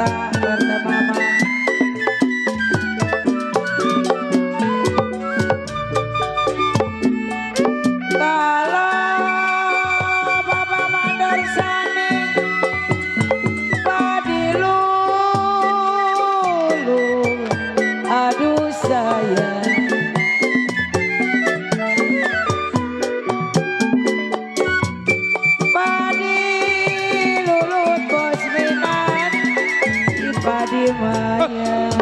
Marta bertemama. Kalau Bapak Mandor Sani Padilulu, aduh sayang. Padi Maya.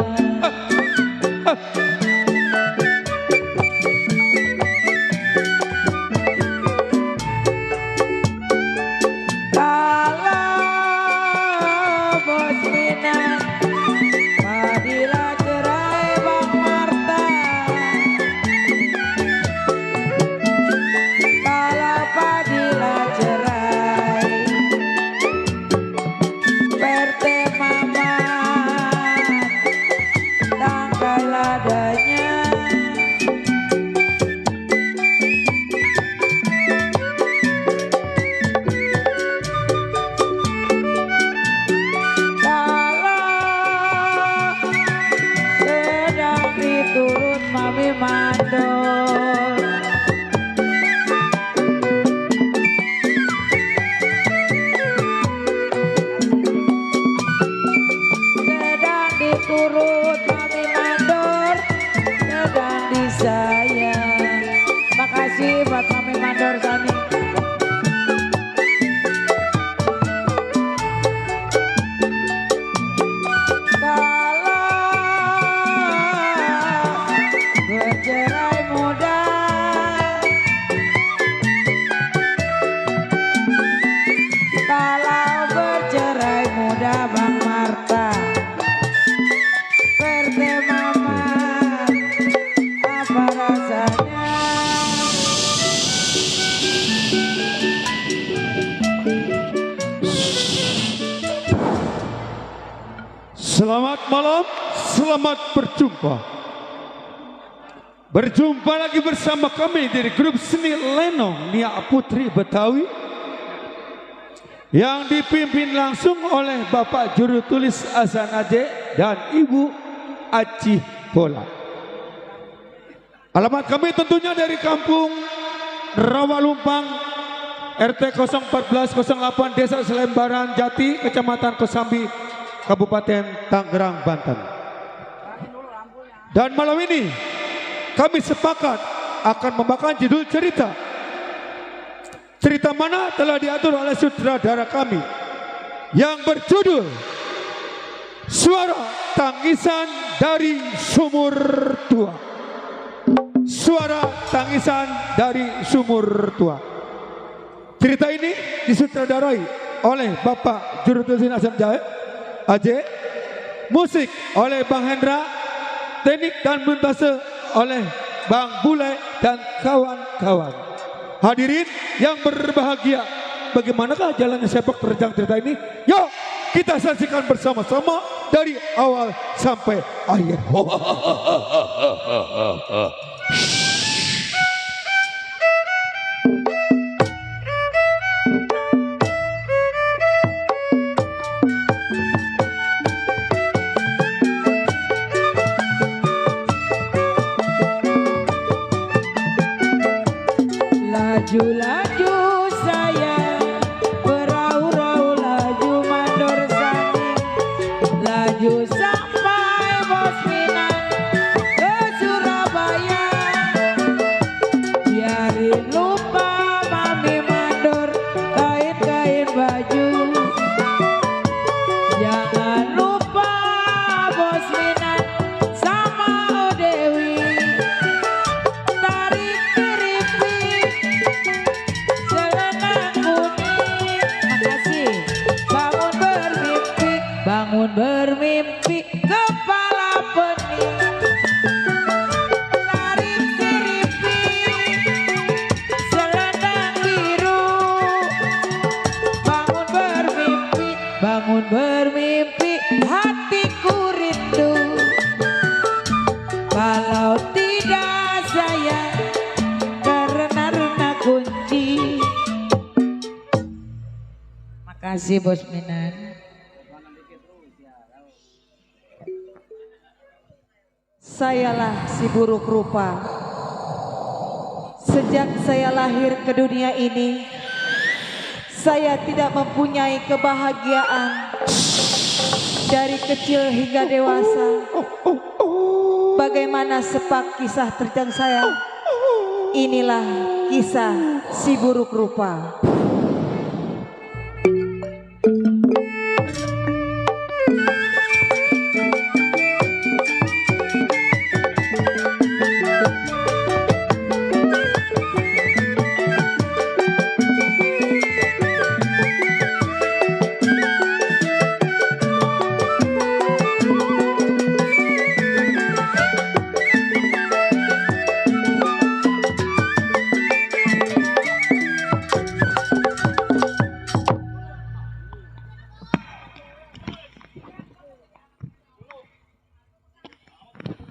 Kalau bos Minan Padila cerai Bang Marta. Kalau Padila cerai Perte Mama tanggal adanya. Kalau sedang diturut Mami Mandor, sedang diturut Mami Mandor, sedang disayang. Makasih buat Mami Mandor Sani. Kalau bercerai muda, kalau bercerai muda Bang Marta Perte Mama, apa rasanya? Selamat malam, selamat berjumpa. Berjumpa lagi bersama kami dari grup seni Lenong Nia Putri Betawi yang dipimpin langsung oleh Bapak Juru Tulis Azan Aje dan Ibu Aci Bola. Alamat kami tentunya dari Kampung Rawalumpang, RT 01408 Desa Selembaran Jati, Kecamatan Kosambi, Kabupaten Tangerang, Banten. Dan malam ini kami sepakat akan membawakan judul cerita. Cerita mana telah diatur oleh sutradara kami yang berjudul Suara Tangisan dari Sumur Tua. Suara Tangisan dari Sumur Tua. Cerita ini disutradarai oleh Bapak Juru Tulis Azan Aje, musik oleh Bang Hendra, teknik dan montase oleh Bang Bule dan kawan-kawan. Hadirin yang berbahagia, bagaimanakah jalannya sepak terjang cerita ini? Yuk kita saksikan bersama-sama dari awal sampai akhir. Laju-laju sayang, berau-rau laju Mandor Sani, laju sampai Bos Minan ke Surabaya. Biarin lupa Mami Mandor kain-kain baju, jangan lupa Bos Minan sama Odewi. Tarik keripik selendang kuning. Makasih. Bangun bermimpi kepala pening. Tarik keripik selendang biru. Bangun bermimpi hatiku rindu. Kalau tidak sayang karena kunci. Makasih Bos Minan. Sayalah si buruk rupa. Sejak saya lahir ke dunia ini, saya tidak mempunyai kebahagiaan. Dari kecil hingga dewasa, bagaimana sepak kisah terjang saya? Inilah kisah si buruk rupa.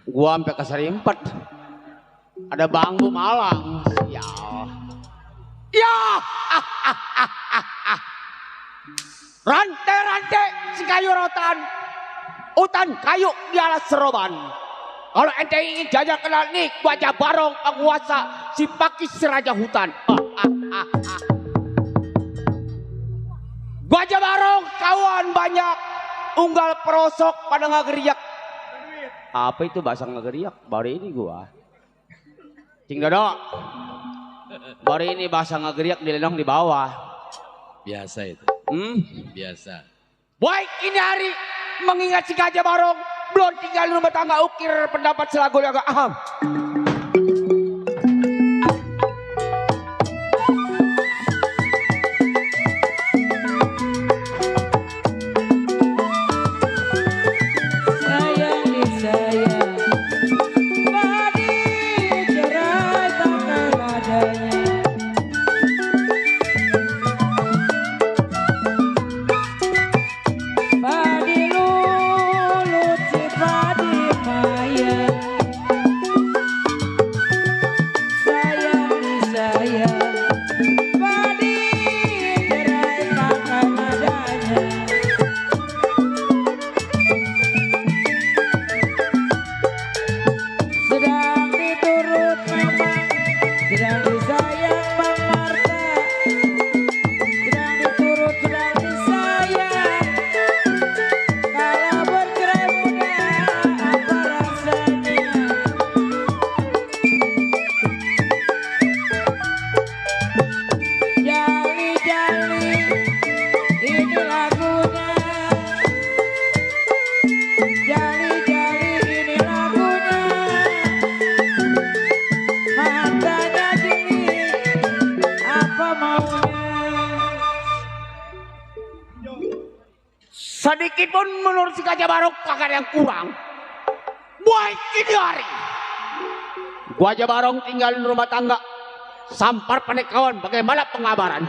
Gua sampai ke Serimpet. Ada bangku Malang. Ya. Ya. Rantai-rantai si kayu rotan. Utan kayu di alas seroban. Kalau ente ingin jajal kenal nih wajah barong penguasa si Pakis Raja Hutan. Wajah barong kawan banyak. Unggal perosok pada ngageriak. Apa itu bahasa ngegeriak? Baru ini gua. Cing Dodo. Baru ini bahasa ngegeriak di lenong di bawah. Biasa itu. Biasa. Baik ini hari mengingat si Gajah Barong. Belum tinggal rumah tangga ukir pendapat selagu yang agak aham. Sedikit pun menurut si Gajah Barong kagak ada yang kurang. Baik ini hari Gajah Barong tinggal di rumah tangga. Sampar panik kawan bagaimana pengabaran?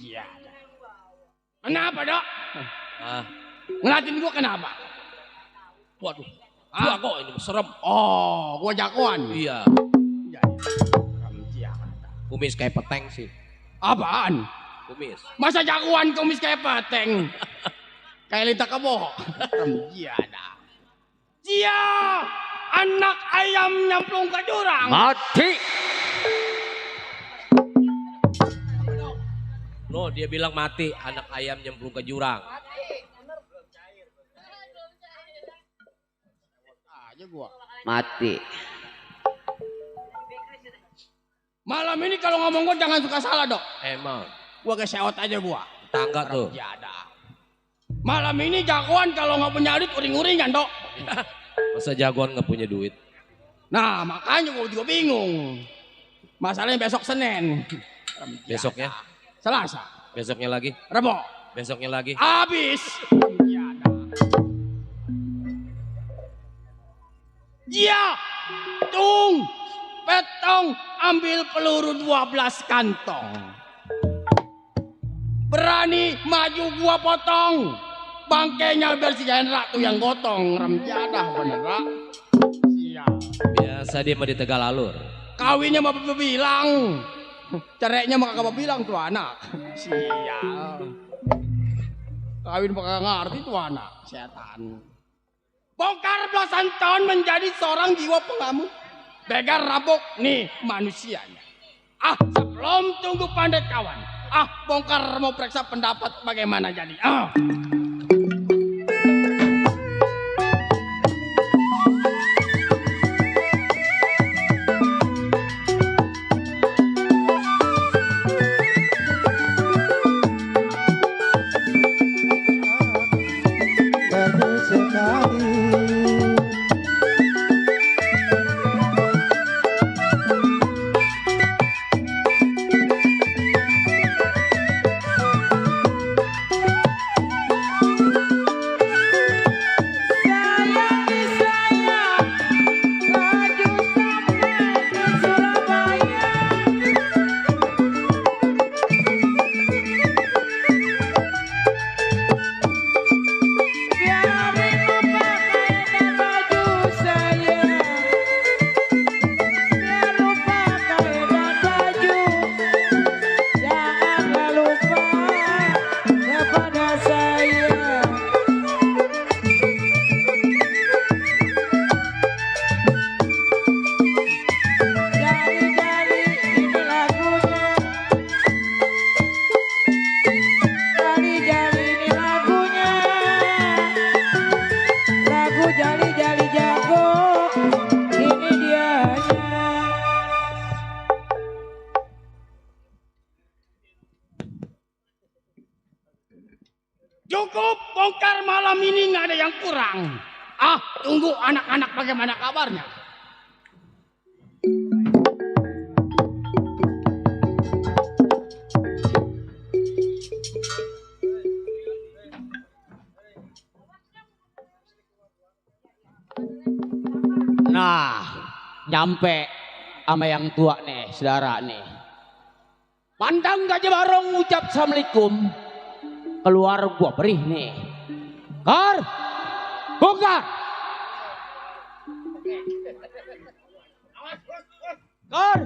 Ya. Kenapa, Dok? Ngeliatin gua kenapa? Waduh, jago ini serem. Oh, gua jagoan. Iya. Kumis kayak peteng sih. Apaan? Kumis. Masa jagoan kumis kayak peteng? Kayak lita kebo. Iya dah. Dia anak ayam nyemplung ke jurang. Mati. No, dia bilang mati, anak ayam nyemplung ke jurang. Mati. Malam ini kalau ngomong gua jangan suka salah, Dok. Emang. Gua kesewot aja gua. Tangga tuh. Jada. Malam ini jagoan kalau nggak punya duit uring-uringan dok. Masa jagoan nggak punya duit? Nah makanya gue juga bingung. Masalahnya besok Senin. Besoknya? Selasa. Besoknya lagi? Rebo. Besoknya lagi? Habis. Ya, tung, petong, ambil peluru 12 kantong. Berani maju gua potong. Bangkainya biar si Hendra tuh yang gotong. Remjadah bener Rak. Siap. Biasa dia mah di Tegalalur. Kawinnya mah bilang. Cereknya mah kagak bilang tuh anak. Siap. Kawin mah kagak ngerti tuh anak. Setan. Bongkar belasan tahun menjadi seorang jiwa pengamun. Begar rabok nih manusianya. Ah sebelum tunggu pandai kawan. Ah bongkar mau periksa pendapat bagaimana jadi. Ah. Baru sekali Cukup bongkar malam ini nggak ada yang kurang. Ah, tunggu anak-anak bagaimana kabarnya. Nah, nyampe sama yang tua nih, saudara nih. Pandang Gajah Barong ucap assalamualaikum. Keluar gua perih nih. Kar, bongkar. Kar.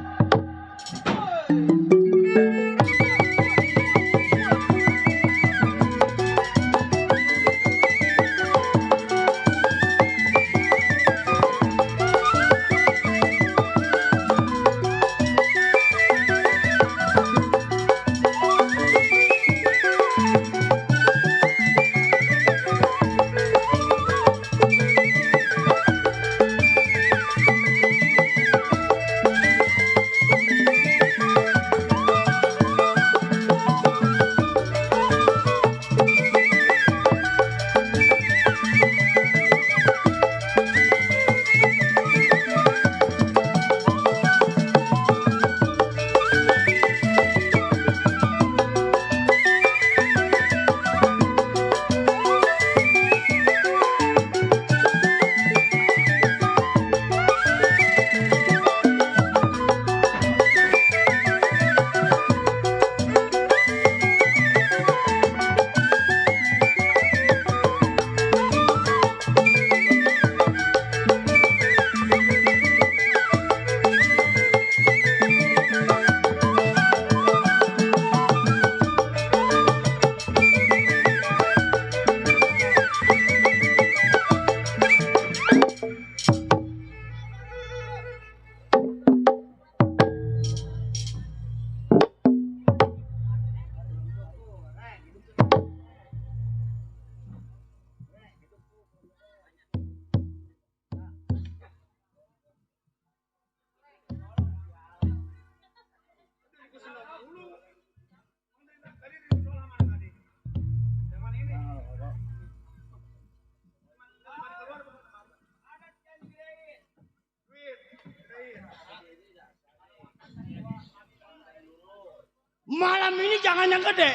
Malam ini jangan yang gede.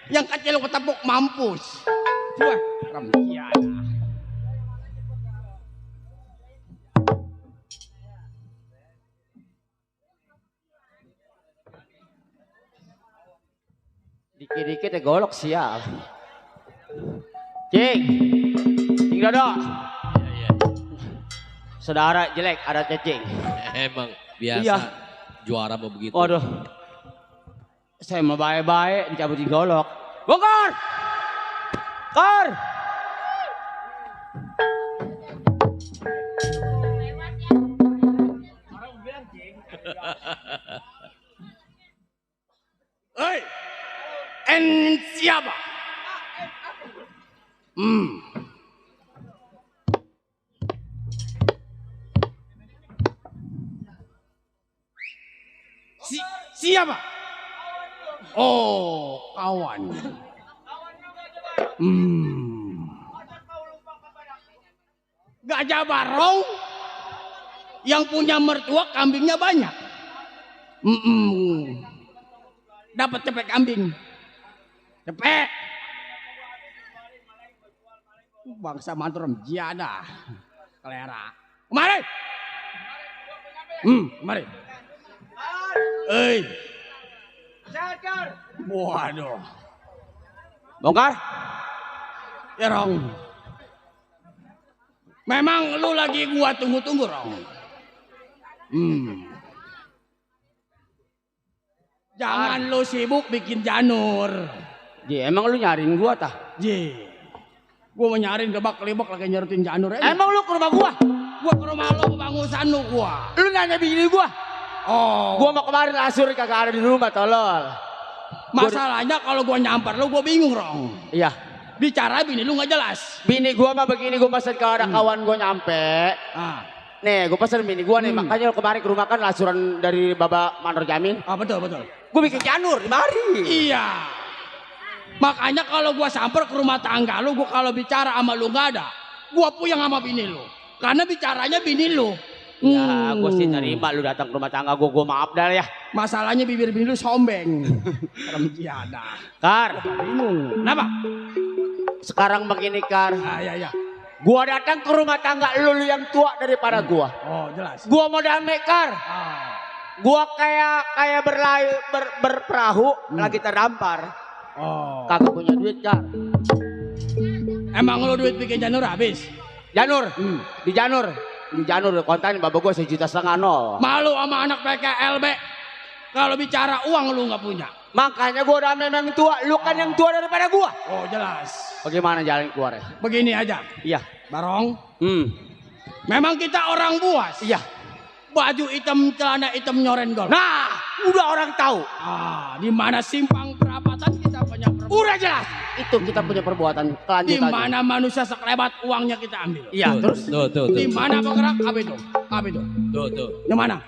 Yang kecil lu ketepuk mampus. Wah, Ramjiana. Dikit-dikit ya golok sial. Cing Dodo. Iya. Saudara jelek ada cacing. Emang biasa. Iya. Juara mau begitu. Waduh. Saya mau baik-baik dicabutin golok. Bongkar! Kar! Hei! En siapa? Siapa? Oh, kawan. Gajah Barong yang punya mertua kambingnya banyak. Dapat cepet kambing. Cepet. Bangsa mantur jiada. Kelera. Kemari. Kemari. Waduh. Bongkar. Ya Rong. Memang lu lagi gua tunggu-tunggu Rong. Jangan lu sibuk bikin janur. Ji, emang lu nyariin gua tah? Ji. Gua mau nyariin gebak-libak lagi nyerutin janur. Emang lu ke rumah gua? Gua ke rumah lu kebangusan lu gua. Lu nanya bini gua? Oh. Gua mau kemarin asur kagak ada di rumah tolol. Masalahnya kalau gua nyamper lu gua bingung Rong. Iya. Bicara bini lu nggak jelas. Bini gua mah begini, gua pesan kalau ada kawan gua nyampe. Nih, gua pesan bini gua nih, makanya lu kemarin ke rumah kan lasuran dari Baba Manor Jamin. Betul. Gua bikin janur di mari. Iya. Makanya kalau gua samper ke rumah tangga lu, gua kalau bicara sama lu nggak ada, gua puyeng sama bini lu. Karena bicaranya bini lu. Ya, gue sih terima lu datang ke rumah tangga gue maaf dah ya. Masalahnya bibir bini lu sombeng. Ramjiana. Kar, bingung. Kenapa? Sekarang begini Kar. Iya. Gua datang ke rumah tangga lu yang tua daripada gua. Oh, jelas. Gua mau damai Kar. Gua kayak berperahu lagi terdampar. Oh. Kagak punya duit Kar. Emang lu duit bikin janur habis? Janur. Di janur kontain bapak gue 1,5 juta nol. Malu sama anak PKLB. Kalau bicara uang lu nggak punya. Makanya gue udah memang tua. Lu kan yang tua daripada gue. Oh jelas. Bagaimana jalan keluar ya? Begini aja. Iya. Barong. Memang kita orang buas. Iya. Baju hitam, celana hitam nyoren gol. Nah, udah orang tahu. Di mana simpang perapatan kita punya perbuatan. Udah jelas. Itu kita punya perbuatan kelanjutan. Di mana manusia sekelebat uangnya kita ambil. Iya, terus. Tuh. Di mana bergerak? Apa itu? Tuh. Yang mana?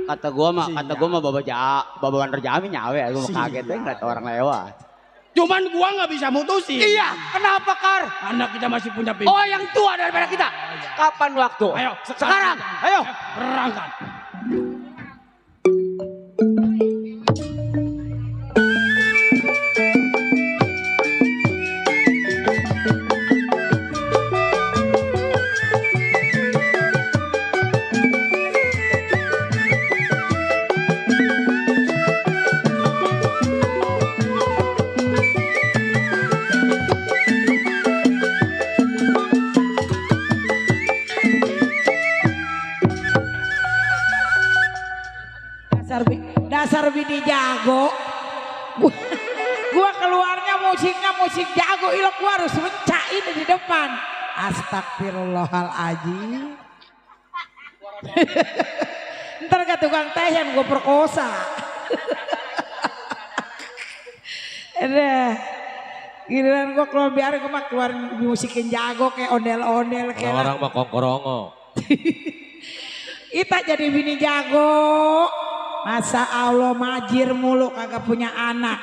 Kata gua mah Baba Manor Jamin nyawe. Gua mau kaget deh ngeliat orang lewat. Cuman gua nggak bisa mutusin. Iya, kenapa Kar? Karena kita masih punya pimpinan. Oh, yang tua daripada kita. Kapan waktu? Ayo, sekarang. Ayo, berangkat. Dasar bini jago. Gua keluarnya musiknya musik jago, ilok gua harus mencak ini di depan. Astagfirullahaladzim. Ntar ke tukang teh yang gua perkosa. Giliran gua keluar biar gua mah keluar musikin jago kayak ondel-ondel kayak orang mah kongkorongo. Kita jadi bini jago. Masa Allah majir mulu kagak punya anak.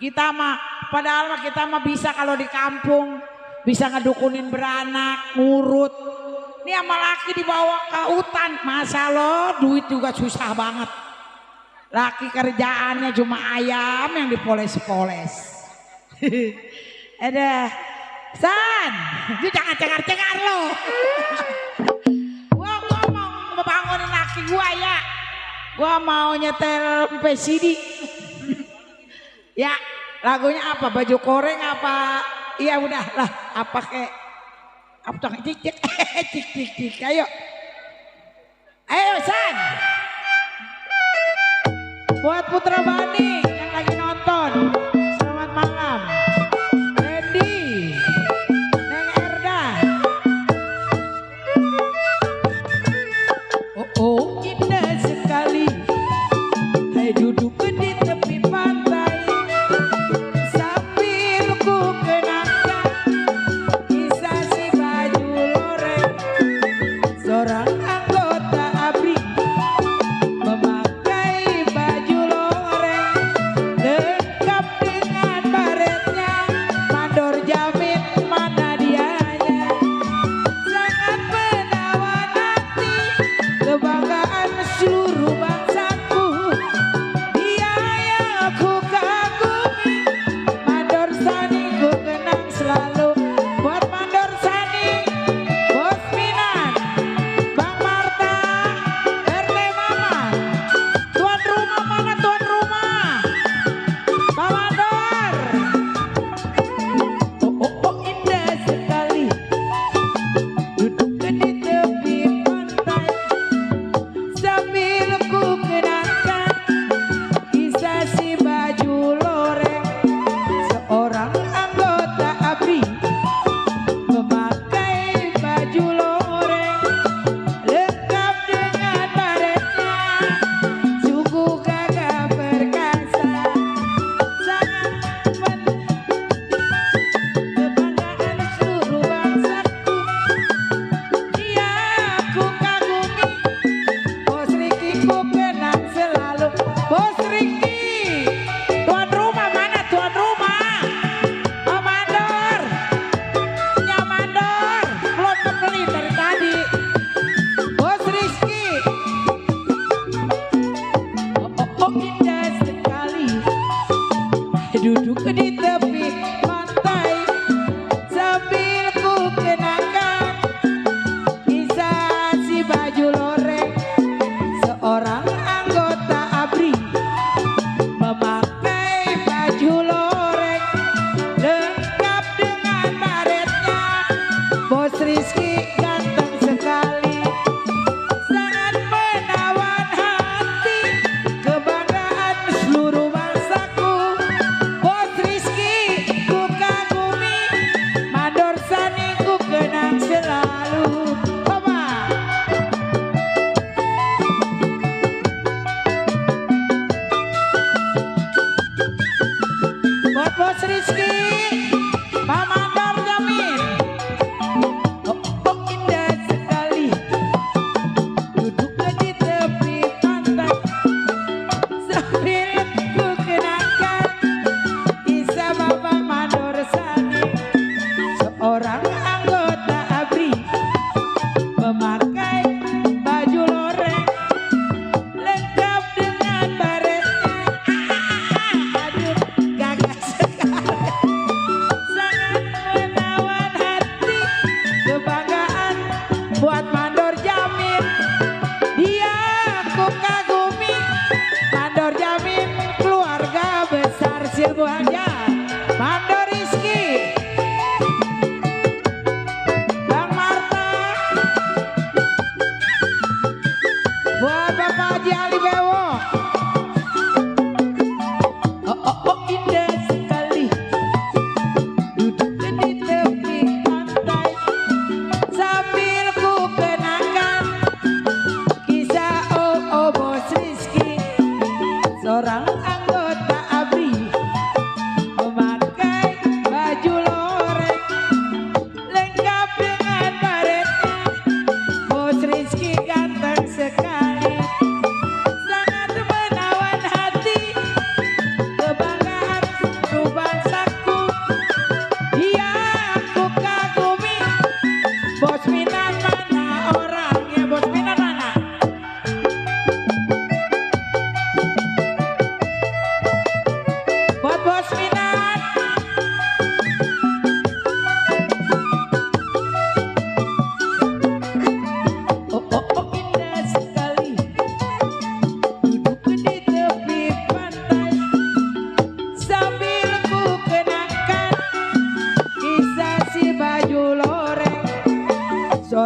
Kita mah padahal kita mah bisa kalau di kampung bisa ngedukunin beranak, ngurut. Ini sama laki dibawa ke hutan, masa lo duit juga susah banget. Laki kerjaannya cuma ayam yang dipoles-poles. Ada San, lu jangan cengar-cengar lo. Gua mau bangunin laki gua ya. Gua mau nyetel CD. Ya, lagunya apa? Baju koreng apa? Iya udah lah, apa kek? Apa tuh cik cik cik cik cik. Ayo. Ayo San. Buat Putra Bani yang lagi nonton. Selamat malam. Randy. Neng Erda. Oh oh indah sekali. Hai duduk di tepi pantai. Sambil ku kenangkan kisah si baju loreng. Seorang anggota ABRI memakai baju loreng.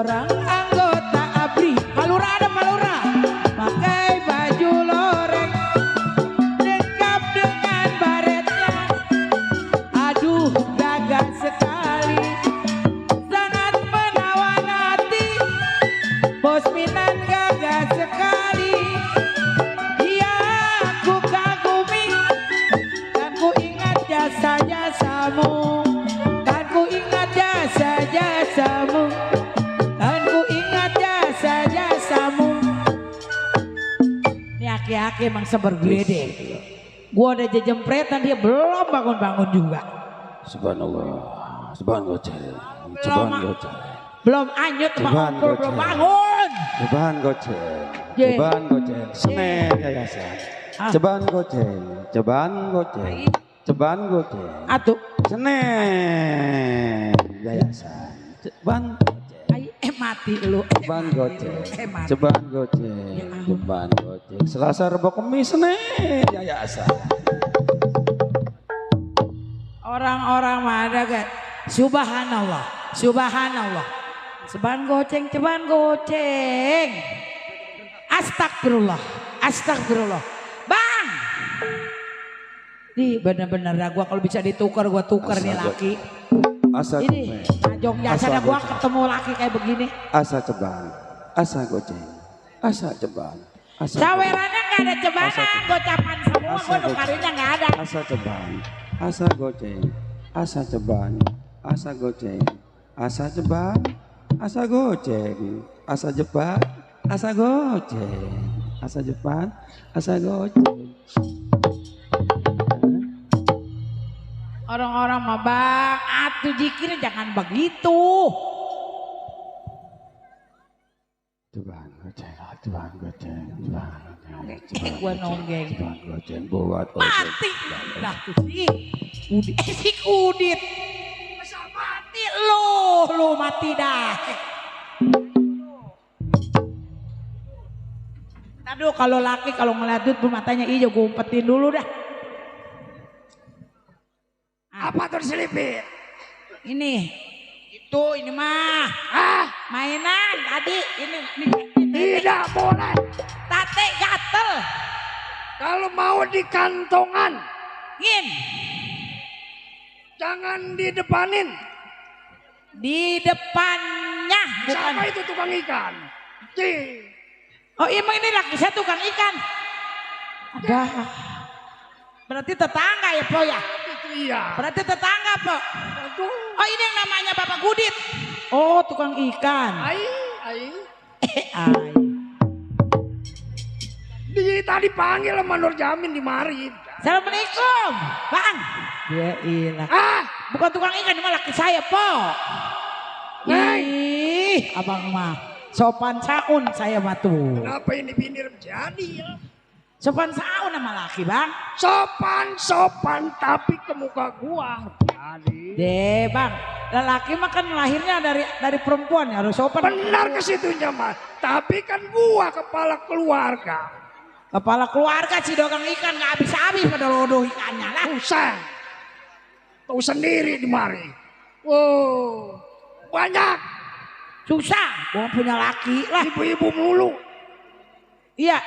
seorang anggota ABRI. Palura ada palura. Pakai baju loreng, lengkap dengan baretnya. Aduh gagah sekali, sangat menawan hati. Bos Minan gagah sekali, dia aku kagumi. Dan ku ingat jasa-jasamu, dan ku ingat jasa-jasamu, dan ku ingat jasa-jasamu. Ini aki-aki emang sebergledek. Gua udah jejempretan, dia belum bangun-bangun juga. Subhanallah. Subhanallah. Belum anyut Ceban bangun, belum goceng. bangun. Ceban goceng. Ye. Ceban goceng. Senen yayasan. Ah. Ceban goceng. Ceban goceng. Ceban goceng. Atuh, Senen yayasan. Ceban goceng. mati lu. Ceban goceng. Mati. Ceban goceng. Ya ampun. Ceban goceng. Selasa Rebo Kemis Senen yayasan. Orang-orang mah ada kan. Subhanallah, subhanallah. Ceban goceng, ceban goceng. Astagfirullah, astagfirullah. Bang, nih bener-bener dah gua kalau bisa ditukar gua tukar nih laki. Asa Ini najong jasa dah gua ketemu laki kayak begini. Asa ceban. Asa goceng. Asa ceban. Asa Sawerannya nggak ada cebanan, gocapan semua, Asa gua nukarinnya nggak ada. Asa ceban. Asa goceng. Asa ceban. Asa goceng. Asa ceban. Asa goceng. Asa jeban. Asa goceng. Asa jeban. Asa goceng. Orang-orang mah bang, atuh jikir jangan begitu. Ceban goceng. Ceban goceng. Ceban goceng. Gua nonggeng. Ceban goceng buat Mati lah tuh si Udit. Si Udit. Masa mati lu mati dah. Aduh kalau laki kalau ngeliat duit matanya hijau gue umpetin dulu dah. Apa tuh diselipin? Ini ini mah mainan tadi ini Tidak boleh. tate gatel Kalau mau di kantongan, ngin jangan di depanin. di depannya bukan. Siapa itu tukang ikan? Cing. Oh iya emang ini laki saya tukang ikan. Ada. Berarti tetangga ya po ya? Itu iya. Berarti tetangga po. Aduh. Oh ini yang namanya Bapak Gudit. Oh tukang ikan. Ai. Ay. Tadi panggil sama Nur Jamin di mari. Assalamualaikum Bang. Ya ilah. Bukan tukang ikan ini mah laki saya po. Ih abang mah sopan saun saya mah tuh. Kenapa ini pindir jadi ya? Sopan saun sama laki bang. Sopan tapi ke muka gua. Jadi. Deh bang, lelaki mah kan lahirnya dari perempuan ya harus sopan. Benar ke situnya mah. Tapi kan gua kepala keluarga. Kepala keluarga si dogang ikan nggak habis-habis pada lodoh ikannya lah. Usah. Tahu sendiri di mari. Wow. Banyak. Susah, gua punya laki lah. Ibu-ibu mulu. Iya,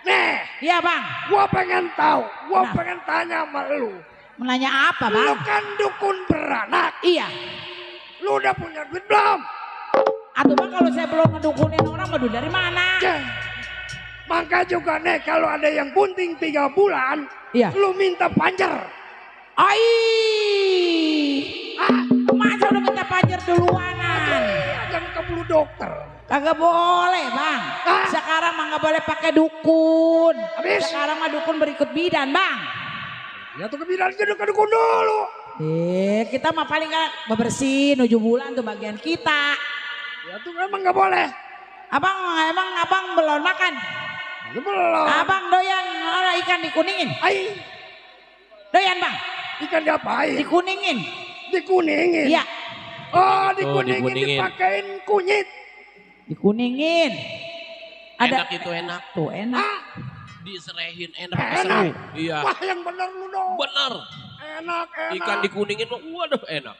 Nih. iya bang. Gua pengen tahu. Gua Nah. pengen tanya sama lu. Menanya apa bang? Lu kan dukun beranak. Iya. Lu udah punya duit belum? Atau bang kalau saya belum ngedukunin orang mau duit dari mana? Ceng. Maka juga nih kalau ada yang bunting 3 bulan. Iya. Lu minta panjer. Ai, masa udah minta pajar duluanan? Jangan keburu dokter. Kagak boleh bang. Sekarang mah nggak boleh pakai dukun. Habis? Sekarang mah dukun berikut bidan bang. Ya tuh kebidan jadi ke dukun dulu. Kita mah paling nggak bebersih 7 bulan tuh bagian kita. Ya tuh emang nggak boleh. Emang abang belum makan? Ya belum. Abang doyan ikan dikuningin? Ai, Doyan bang? ikan diapain? Dikuningin? Dikuningin. Iya. Oh, dikuningin dikuningin. dipakein kunyit. Dikuningin. Enak itu enak. Tuh enak. Diserehin enak. Enak. Diserehin. Iya. Wah, yang bener lu dong. Bener. Enak. Ikan dikuningin, waduh enak.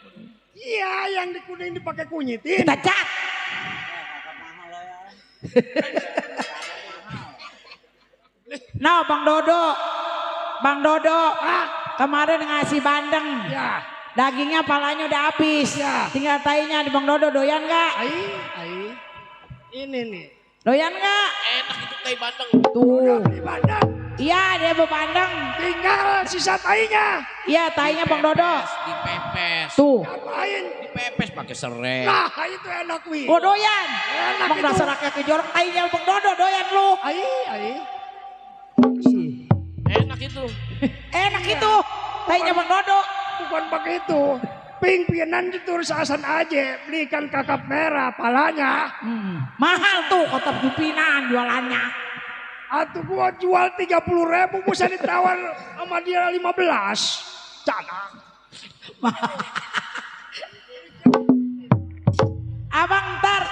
Iya, yang dikuningin dipakai kunyitin. Kita cat. Nah, Bang Dodo, kemarin ngasih bandeng. Ya, Dagingnya palanya udah habis. Ya. Tinggal tainya di Bang Dodo, doyan nggak? ai. Ini nih. Doyan nggak? Enak itu tai bandeng. Tuh. Di bandeng. Iya, dia berbandeng. Tinggal sisa tainya. Iya, tainya Bang Dodo. Dipepes. Tuh. Ngapain? Dipepes pakai serai. Nah, itu enak wi. Oh, doyan. Enak Bang itu. dasar rakyat jorok, tainya Bang Dodo, doyan lu. Ai. Enak itu. Enak itu. Tainya Bang Dodo. Bukan begitu. Pimpinan itu urusan aja. Belikan kakap merah palanya. Mahal tuh kotak pimpinan jualannya. Atau gua jual 30.000 bisa ditawar sama dia 15. Canang. Abang ntar,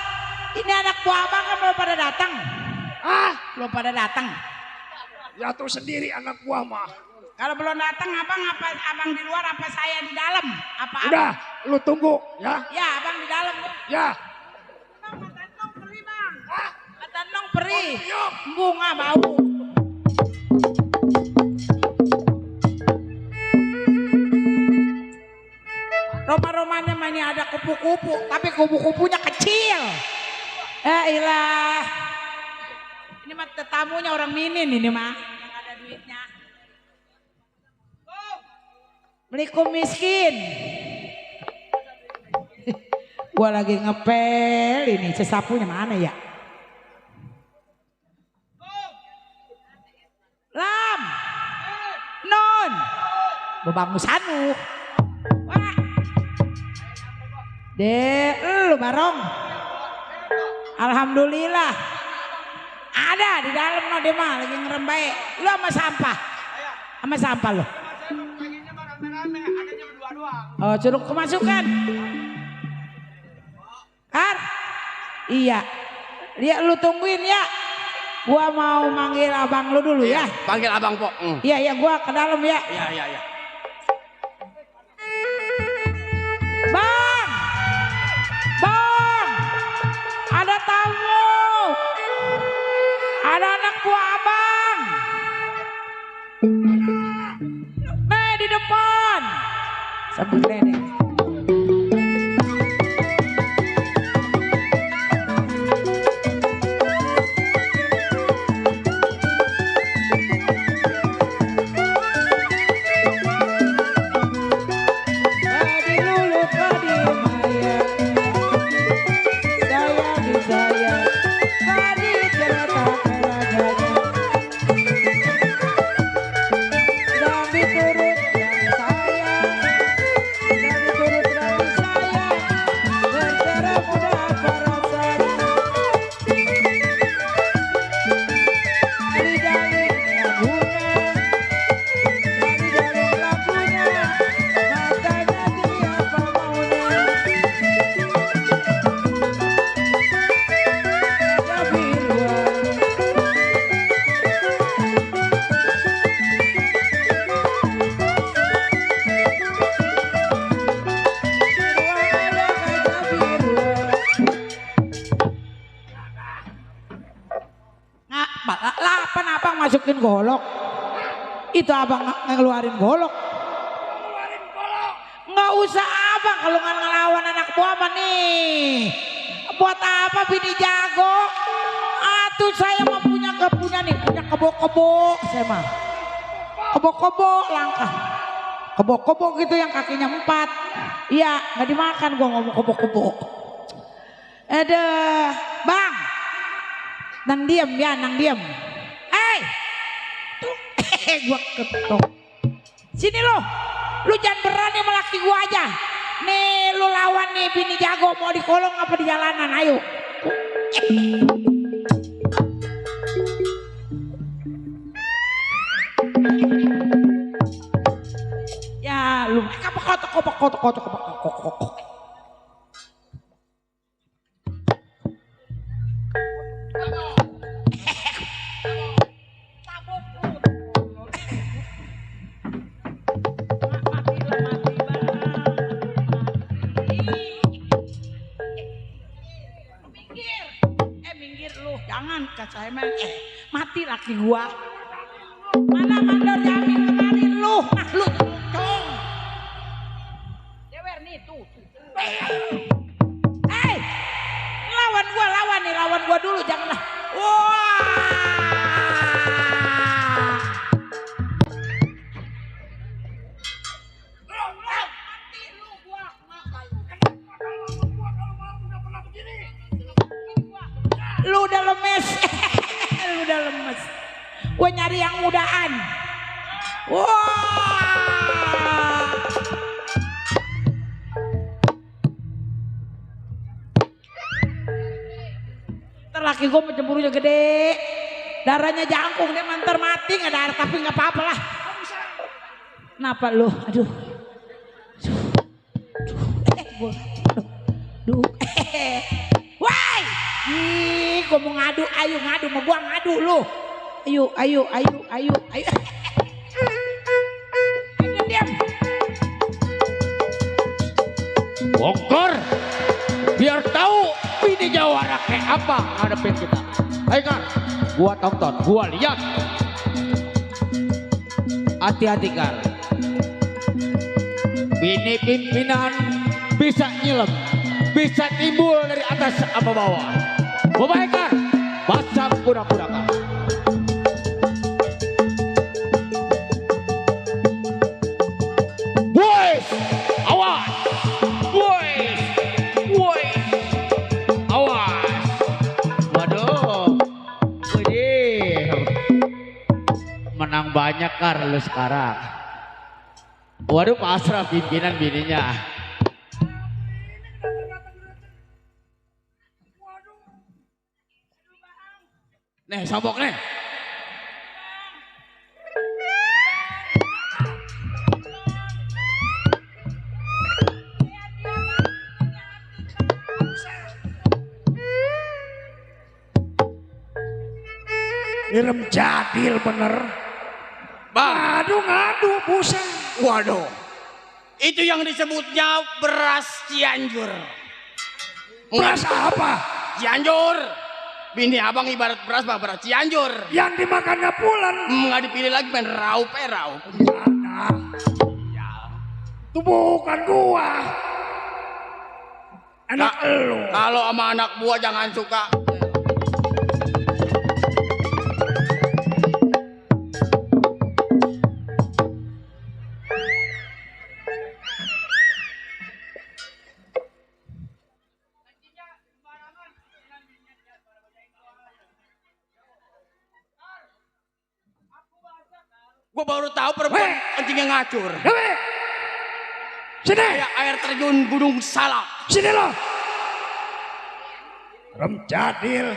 ini anak buah abang kan belum pada datang. Belum pada datang. Ya tuh sendiri anak gua mah. Kalau belum datang abang di luar apa saya di dalam? Apa Udah, lu tunggu ya. Ya, abang di dalam. Ya. Nong peri bang. Kata nong peri. Yuk. Bunga bau. Roma-romanya mana ada kupu-kupu, tapi kupu-kupunya kecil. Ilah. Ini mah tetamunya orang minin ini mah, yang ada duitnya. Beliku miskin. Gua lagi ngepel ini, sesapunya mana ya? Lam. Non. Bebangu sanu. Wah. Lu barong. Alhamdulillah. Ada di dalam no dia mah lagi ngerembai. Lu sama sampah. Sama sampah lu. Oh, curug kemasukan. Kan? Iya. Dia lu tungguin ya. Gua mau manggil abang lu dulu ya. Panggil abang po. Iya, gua ke dalam ya. Iya. Bang! Ada tamu! Ada anak buah abang! Nih di depan! Sambil gledek. Masukin golok. Itu abang ngeluarin golok. Nggak usah abang kalau nggak ngelawan anak buah apa nih. Buat apa bini jago? Atuh saya mah nggak punya nih, punya kebo-kebo saya mah. Kebo-kebo langkah. Kebo-kebo gitu yang kakinya 4. Iya, nggak dimakan gua ngomong kebo-kebo. Bang. Nang diem ya, nang diem. Gua ketok. Sini lu jangan berani sama laki gua aja. Nih lu lawan nih bini jago, mau dikolong apa di jalanan, ayo. Ya lu kotok. Minggir lu. kata saya mati laki gua. Mana mandor Yamin kemarin lu? Nah lu cong. Dewer nih tuh. Lawan gua dulu janganlah. Wah. Lu udah lemes. Lu udah lemes. Gue nyari yang mudaan. Wah. Laki gue cemburunya gede, darahnya jangkung, dia mantar mati nggak darah tapi nggak apa-apa lah. Kenapa lu? Aduh, woi, gue mau ngadu, ayo ngadu, mau gua ngadu lu, ayo. Diam. Bongkar, biar tahu bini jawara kayak apa ngadepin kita. Ayo kan, gua tonton, gua lihat. Hati-hati kan. Bini pimpinan bisa nyilem, bisa timbul dari atas sama bawah. Membaikkan, basam kuda-kuda kan. Boys, awas. Boys, awas. Waduh, widih. Menang banyak Kar lu sekarang. Waduh, pasrah pimpinan bininya. Nih, sabok nih. Irem jadil bener. Bang, Ngadu buset. waduh. Itu yang disebutnya beras Cianjur. Beras apa? Cianjur. Bini abang ibarat beras bang, beras Cianjur. Yang dimakannya pulen. Nggak dipilih lagi main raup. Nah, itu bukan gua. Enak elu. Kalau sama anak buah jangan suka. Gue baru tahu perempuan kencingnya ngacur. Dewi, sini. Kayak air terjun Gunung Salak. Sini lo. Rem jadil.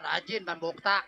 Rajin Bang Bokta.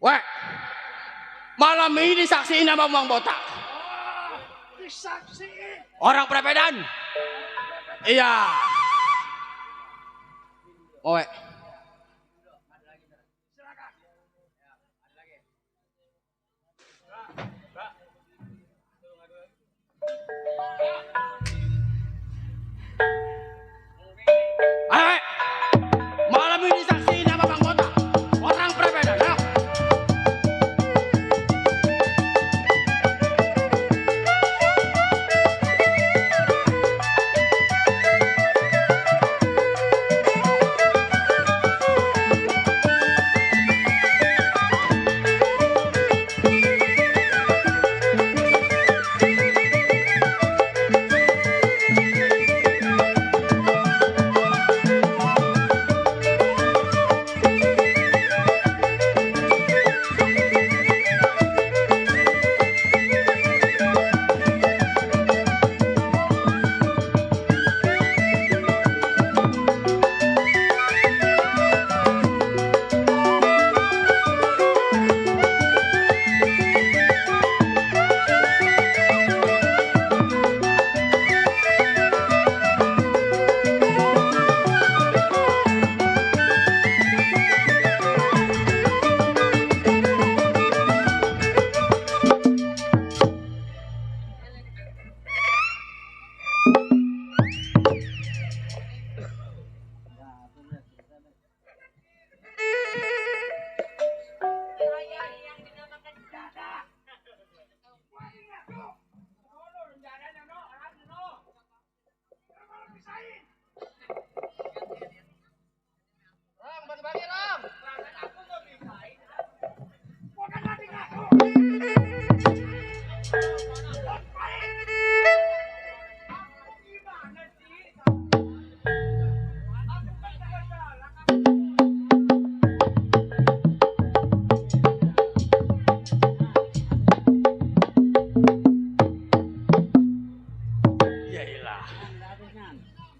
Weh, malam ini disaksiin sama Bang Botak. Disaksiin. Orang Prepedan. Iya. Oh, weh. Ayo, weh. Malam ini disaksiin sama Bang Botak. Orang Prepedan. Ayo.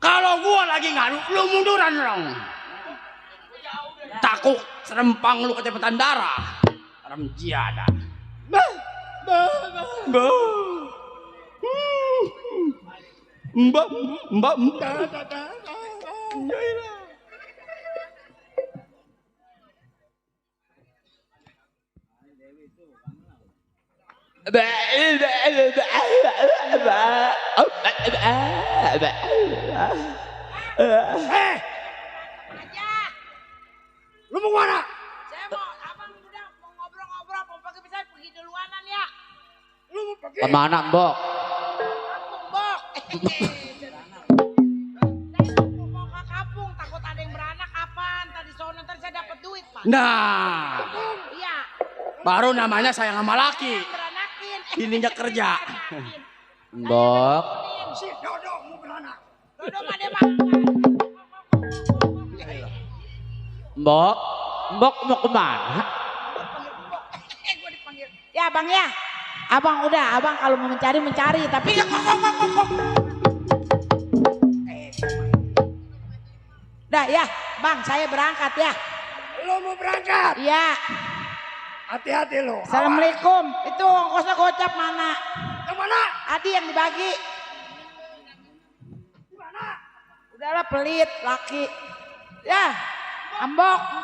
Kalau gua lagi ngadu, lu munduran dong. Takut serempang lu kecepatan darah. Ramjiada. Mbak. Eh, Aja. lu mau mana? Saya mau, abang udah mau ngobrol-ngobrol, mau pergi duluanan ya. Lu mau pergi? Kemana Mbok? Kampung, Bok. Saya mau ke kampung, takut ada yang beranak kapan. Tadi sono ntar saya dapat duit, Pak. Nah, Iya. baru namanya sayang sama laki. Beranakin. Bininya kerja. Mbok. Si Dodo mau beranak. Dodo pada makan. Mbok. Mbok mau kemana? Gue dipanggil. Ya bang ya. Abang udah, abang kalau mau mencari tapi kok. Dah ya, bang saya berangkat ya. Lu mau berangkat? Iya. Hati-hati lu. Assalamualaikum. Itu ongkosnya gocap mana? Kemana? Adi yang dibagi. Udahlah pelit laki. Ya. Mbok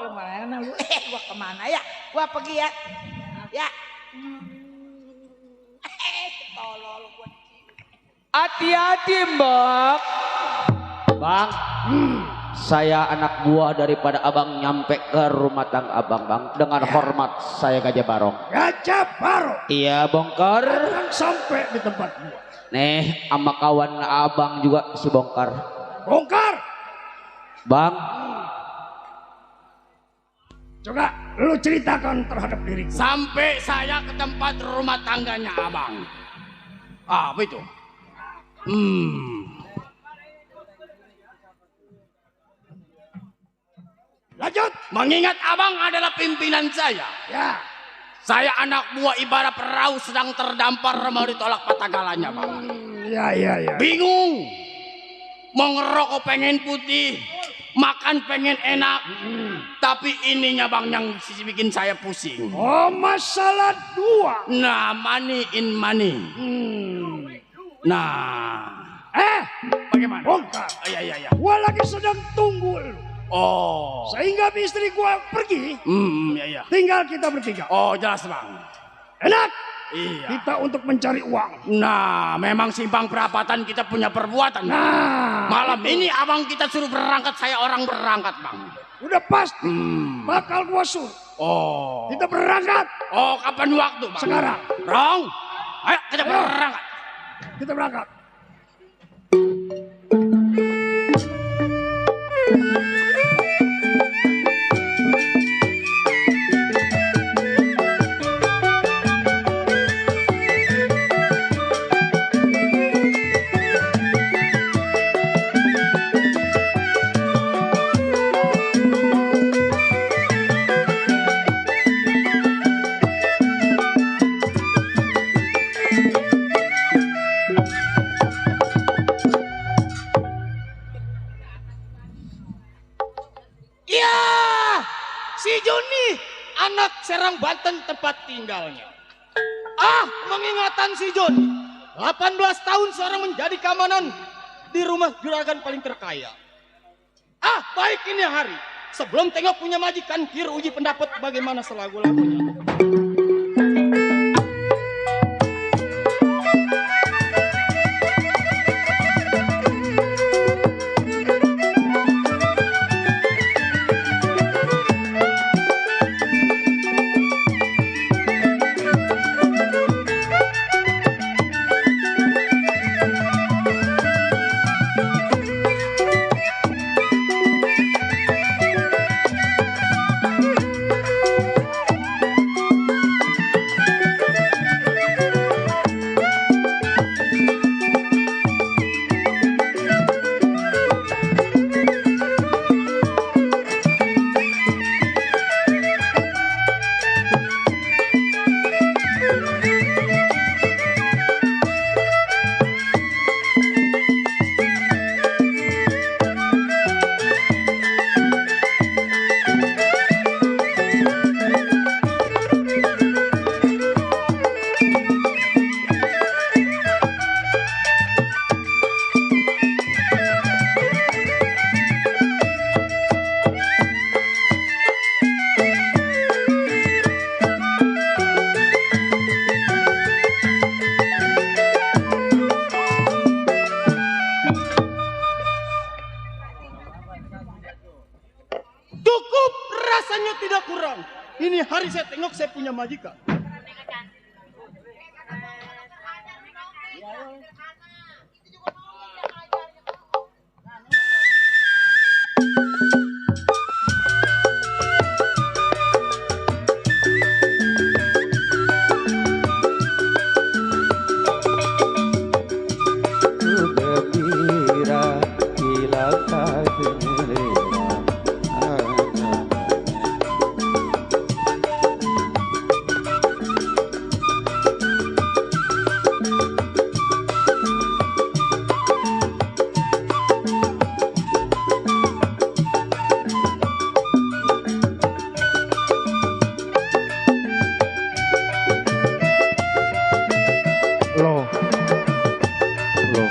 lu mana lu? Gua kemana ya? Gua pergi ya. Ya. Tolol gua. Hati-hati Mbok. Bang, saya anak buah daripada abang nyampe ke rumah tangga abang bang. Dengan hormat saya Gajah Barong. Gajah Barong. Iya bongkar. Yang sampai di tempat gua. Nih sama kawan abang juga si bongkar. Bongkar. Bang, Coba lu ceritakan terhadap diriku. Sampai saya ke tempat rumah tangganya abang. Apa itu? Lanjut. Mengingat abang adalah pimpinan saya. Ya. Saya anak buah ibarat perahu sedang terdampar mau ditolak patagalanya bang. Ya. Bingung. Mau ngerokok pengen putih. Makan pengen enak. Tapi ininya bang yang bikin saya pusing. Oh, masalah dua. Nah, money in money. Nah. Bagaimana? Bongkar. Iya. Gua lagi sedang tunggu lu. Oh. Sehingga istri gua pergi. Iya. Tinggal kita bertiga. Oh, jelas bang. Enak. Iya. Kita untuk mencari uang. Nah, memang simpang perapatan kita punya perbuatan. Nah. Malam ini abang kita suruh berangkat, saya orang berangkat bang. Udah pasti. Bakal gua suruh. Oh. Kita berangkat. Oh, kapan waktu bang? Sekarang. Rong. Ayo kita berangkat. Kita berangkat. Iya, si Joni, anak Serang Banten tempat tinggalnya. Mengingatan si Joni, 18 tahun seorang menjadi keamanan di rumah juragan paling terkaya. Baik ini hari, sebelum tengok punya majikan, kir uji pendapat bagaimana selagu-lagunya. ini hari saya tengok saya punya majikan. Gembira hilang tak menyelera. Loh. Loh.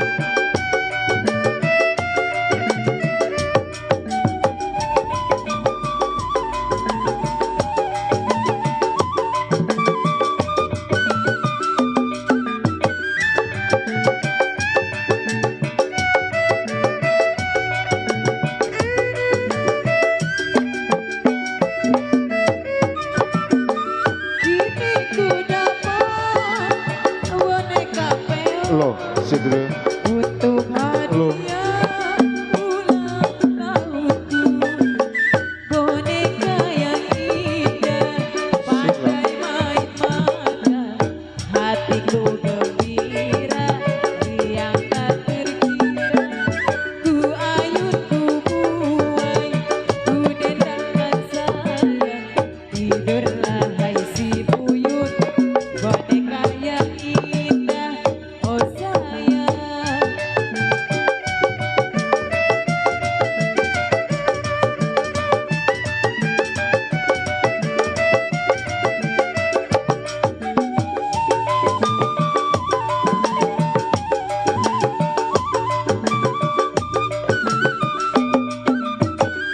Kini ku dapat boneka peok Loh, Sidre. untuk hadiah ulang tahunku. Boneka yang indah, pandai main mata, hatiku gembira, riang tak terkira. Ku ayun ku buai, ku dendangkan sayang, tidurlah hai si buyut, boneka yang indah, oh sayang.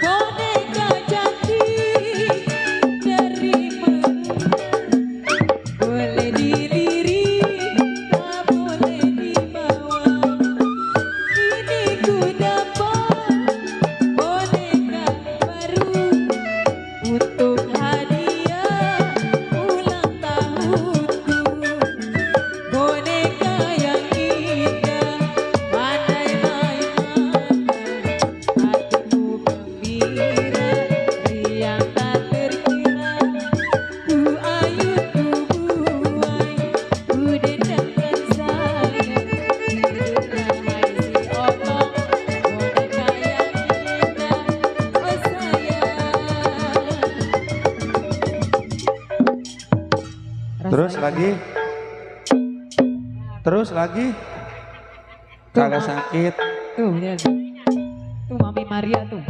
Boneka cantik dari mana, boleh dilirik, tak boleh dibawa. Kini ku dapat boneka baru untuk hadiah ulang tahunku. Boneka yang indah, pandai main mata, hatiku gembira, riang tak terkira. Ku ayun ku buai, ku dendangkan sayang, tidurlah hai si otong, boneka yang indah, oh sayang. Terus lagi. Terus lagi. Kagak sakit. Tuh, lihat. Tuh Mami Maria tuh.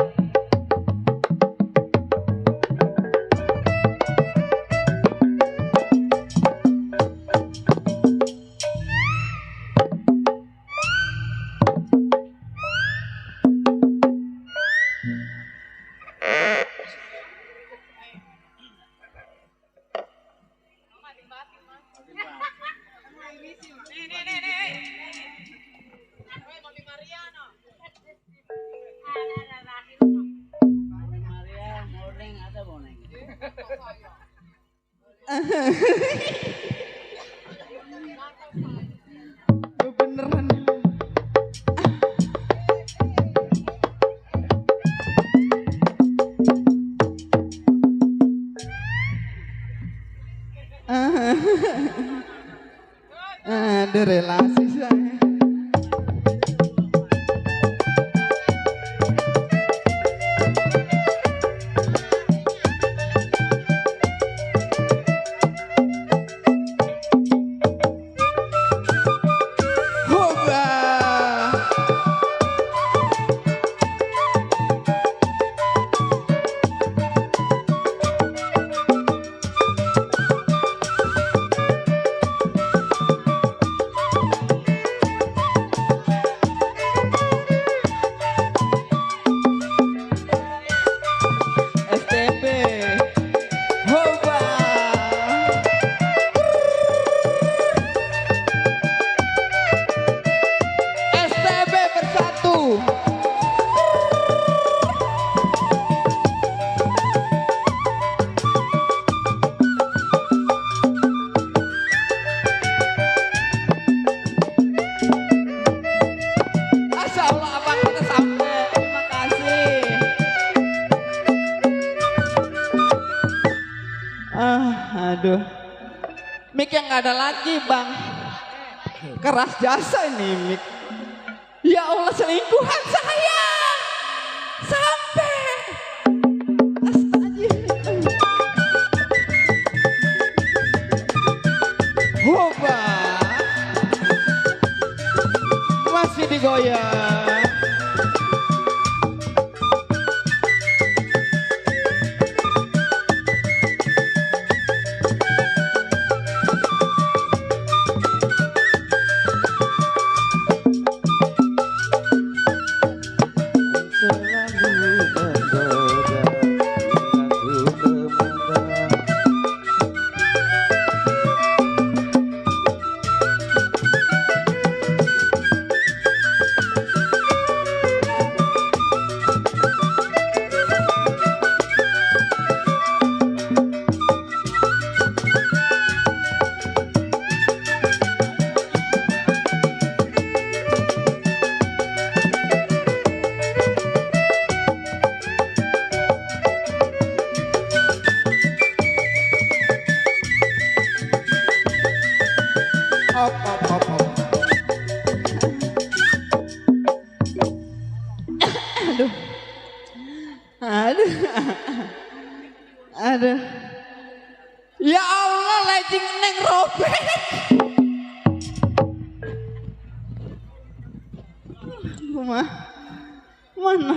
Beneran. Ada relasi saya. Hoba. Aduh, mic yang nggak ada lagi bang. Keras jasa ini mic. Ya Allah, selingkuhan saya sampai astagfirullah. Hoba masih digoyang. Aduh, aduh, ya Allah, legging neng robek. Mana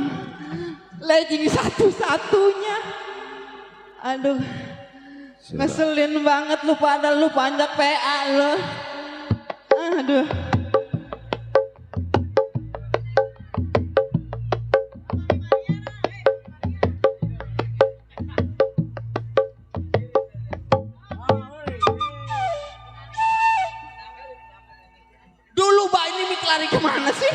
legging satu-satunya. Aduh, ngeselin banget lu, padahal lu panjang PA lu. Aduh. Dulu Mbak ini mik lari kemana sih?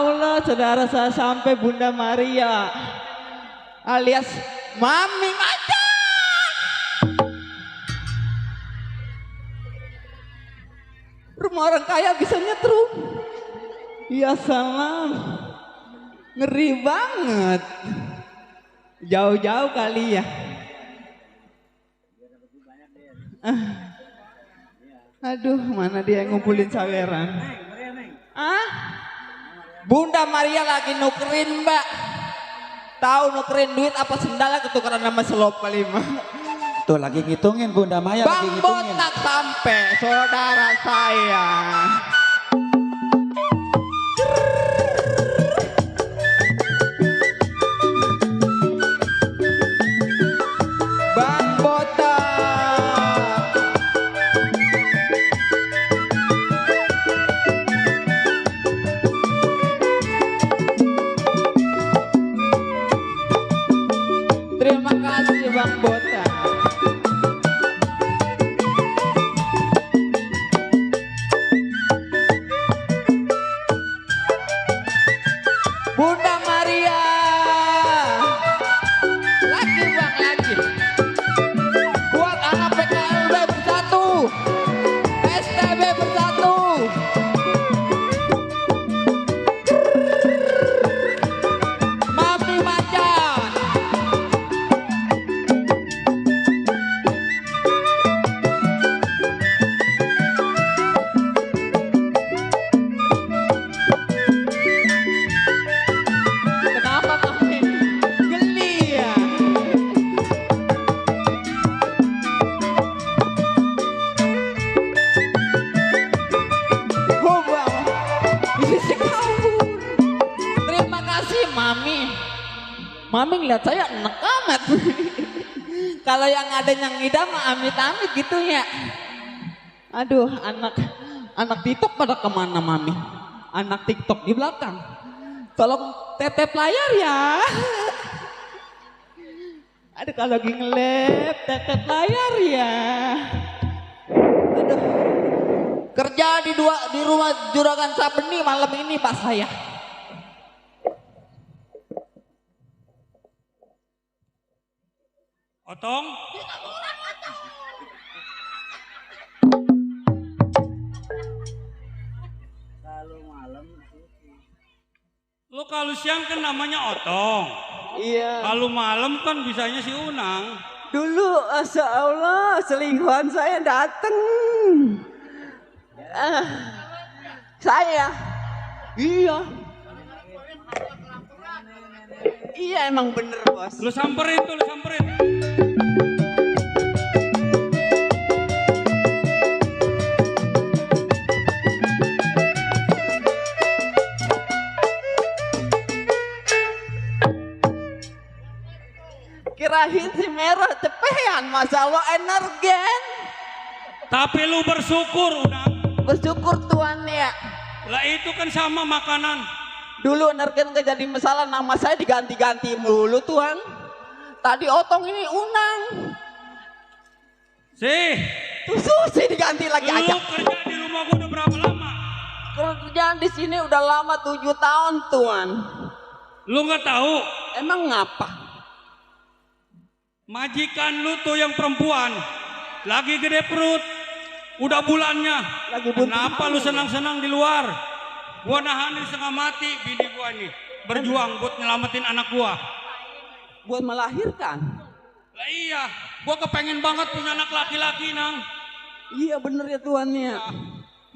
Allah, saudara saya sampai Bunda Maria alias Mami Macan. Rumah orang kaya bisa nyetrum. Ya salam. Ngeri banget. Jauh-jauh kali ya. Aduh, mana dia yang ngumpulin saweran? Bunda Maria lagi nukerin, Mbak. Tahu nukerin duit apa sendalnya ketukeran nama selop kali mah. Tuh lagi ngitungin Bunda Maya lagi Bang ngitungin. Botak sampai saudara saya. Bang Botak. Terima kasih Bang Botak. Bunda Maria. Lagi Bang lagi. Buat anak PKLB bersatu. STB bersatu. Mami Macan. Kenapa Mami? Geli ya. Oh bang, ini si kabur. Terima kasih Mami. Mami ngeliat saya enak amat. Kalau yang ada yang ngidam amit-amit gitu ya. Aduh, anak TikTok pada kemana Mami? Anak TikTok di belakang. Tolong tetep layar ya. Aduh, kalau lagi ngelep tetep layar ya. Aduh. Kerja di rumah Juragan Sabeni malam ini Pak saya. Otong. Lo kalau siang kan namanya Otong. Iya. Kalau malam kan bisanya si Unang. Dulu Masya Allah selingkuhan saya dateng. Saya. Iya. Iya emang bener bos. Lo samperin tuh, lo samperin. Kirain si merah cepean Masya Allah energen. Tapi lu bersyukur Unang. Bersyukur Tuhan ya. Lah itu kan sama makanan. Dulu energen gak jadi masalah, nama saya diganti-ganti melulu Tuhan. Tadi Otong ini Unang. Sih, Tuh Susi diganti lagi lu aja. kerja di rumah gua udah berapa lama? Kerjaan di sini udah lama 7 tahun Tuhan. Lu nggak tahu Emang ngapa? majikan lu tuh yang perempuan lagi gede perut, udah bulannya. Lagi bunting. Kenapa lu senang-senang di luar? Gua nahanin setengah mati bini gua nih, berjuang buat nyelamatin anak gua. Buat melahirkan. Lah iya, gua kepengen banget punya anak laki-laki Nang. Iya bener ya Tuhan ya.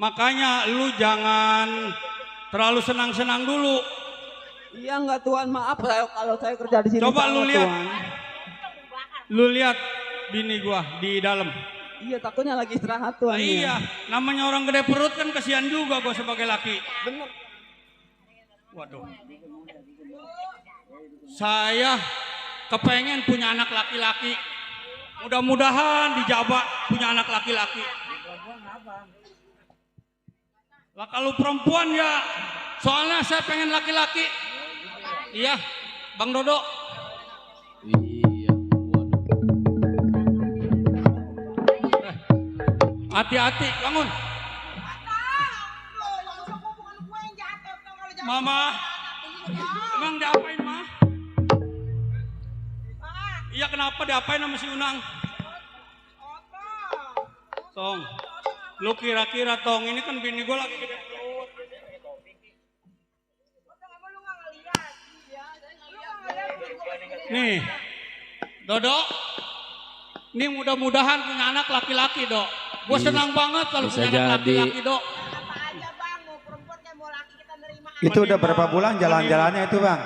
Makanya lu jangan terlalu senang-senang dulu. Iya enggak Tuhan, maaf saya kalau saya kerja di sini. Coba sama lu lihat. Tuhan. Lu lihat bini gua di dalam. Iya takutnya lagi istirahat Tuhan. Nah, ya. iya, namanya orang gede perut kan kasihan juga gua sebagai laki. Bener. Waduh. Saya kepengen punya anak laki-laki. Mudah-mudahan dijabak punya anak laki-laki. Lah kalau perempuan ya, soalnya saya pengen laki-laki. Iya, Bang Dodo. Iya, waduh. Hati-hati, bangun. Mama, emang diapain, Ma? Iya, kenapa diapain sama si Unang? Tong, lu kira-kira Tong, ini kan bini gue lagi gede perut. Nih, Dodo, ini mudah-mudahan punya anak laki-laki, Dok. Gue senang banget kalau Bisa punya anak jadi. laki-laki, Dok. Itu udah berapa bulan jalan-jalannya itu bang?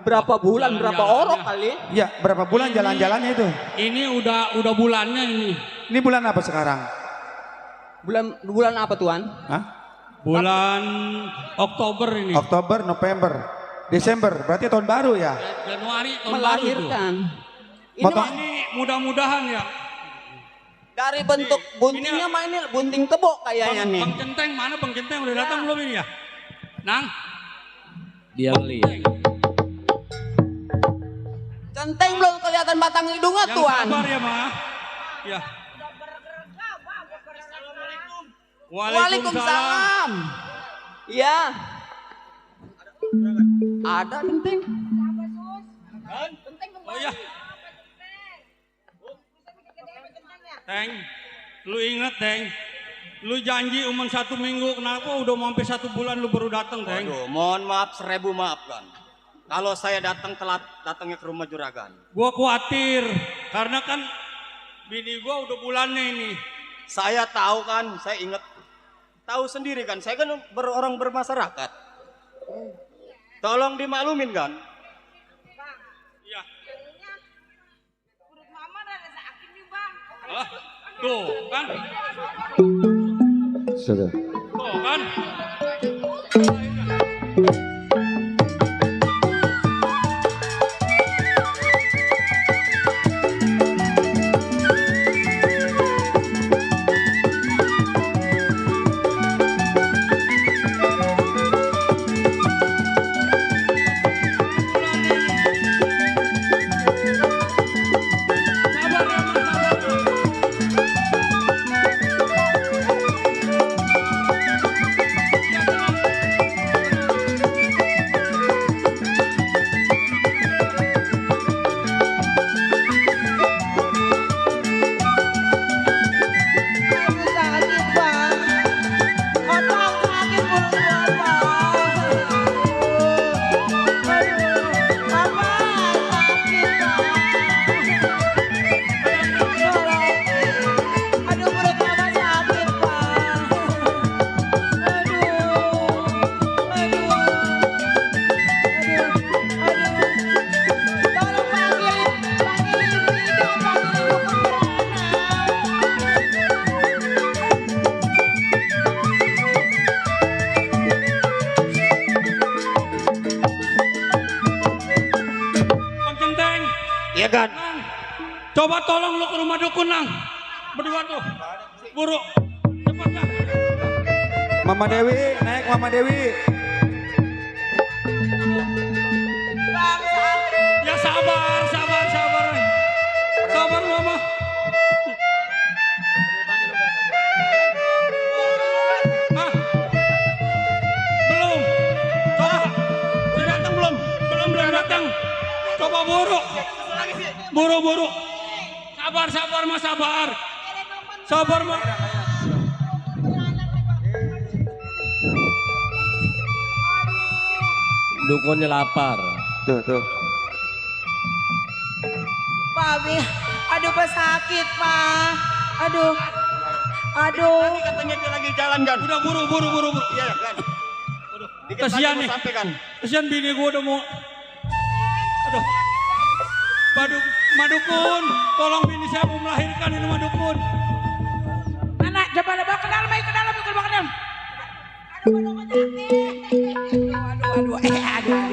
Berapa bulan, berapa Jalan-jalannya. orang kali? Ya berapa bulan jalan-jalannya itu? Ini udah bulannya ini. Ini bulan apa sekarang? Bulan apa Tuan? Hah? Bulan Oktober ini. Oktober, November, Desember. Berarti tahun baru ya? Januari tahun baru tuh. Melahirkan. Ini Maka- mah Ini mudah-mudahan ya. dari bentuk buntingnya mah ini bunting tebok kayaknya nih. Bang Centeng, mana Bang Centeng udah datang belum ini ya? Nang, Dia ngeliat. Centeng belum kelihatan batang hidungnya yang Tuan. sabar ya, Ma. Ya. Waalaikumsalam. Iya. Ada Centeng. Oh iya. Teng, lu inget Teng, lu janji umur 1 minggu, kenapa udah mau hampir 1 bulan lu baru datang Teng? Aduh, mohon maaf 1000 maafkan. Kalau saya datang telat datangnya ke rumah juragan. Gua khawatir, karena kan bini gua udah bulannya ini. Saya tahu kan, saya ingat. Tahu sendiri kan, saya kan orang bermasyarakat. Tolong dimaklumin kan. Iya. Ah, tuh kan, Sudah. tuh kan. Sabar ya, Ma, sabar. Bang Centeng, Iya kan? Nang, coba tolong lu ke rumah dukun Nang. Berdua tuh, buru, cepat Nang. Mama Dewi, naik Mama Dewi. Ya sabar, sabar, sabar. Sabar Mama. Ah, belum. Coba, udah datang belum? Belum datang. Coba buru. Buru. Sabar, sabar Mas, sabar. Sabar Mas. Dukunnya lapar. Tuh. Papi, aduh Pak sakit Pak. Aduh. Tadi katanya dia lagi jalan kan. Udah buru. Iya kan. Dikit lagi Kasihan mau nih. sampai kan. Kasihan bini gue udah mau. Aduh. Madukun, tolong bini saya mau melahirkan ini Madukun. Mana? Coba bawa ke dalam, ayo ke dalam, ke dalam. Aduh.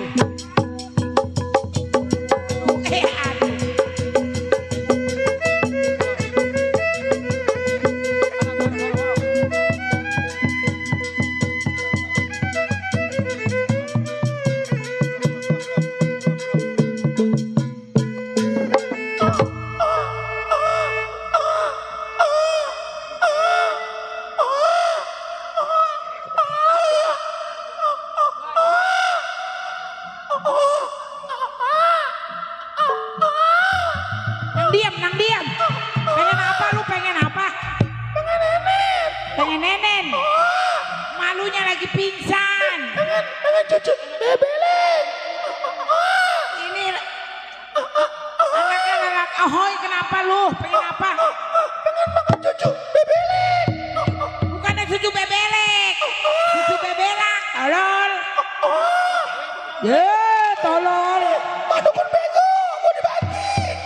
tolol. Pak Dukun bego, mau dibanting.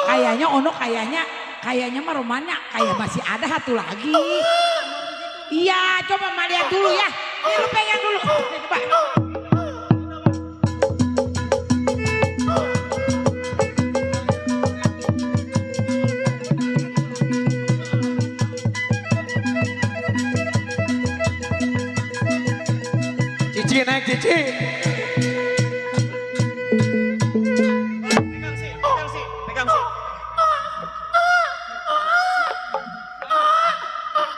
Kayaknya ono kayaknya mah rumahnya kayak masih ada satu lagi. Iya, coba Ma lihat dulu ya. Ini lu pegang dulu. Nih, coba. Cici naik Cici. Pegang sih.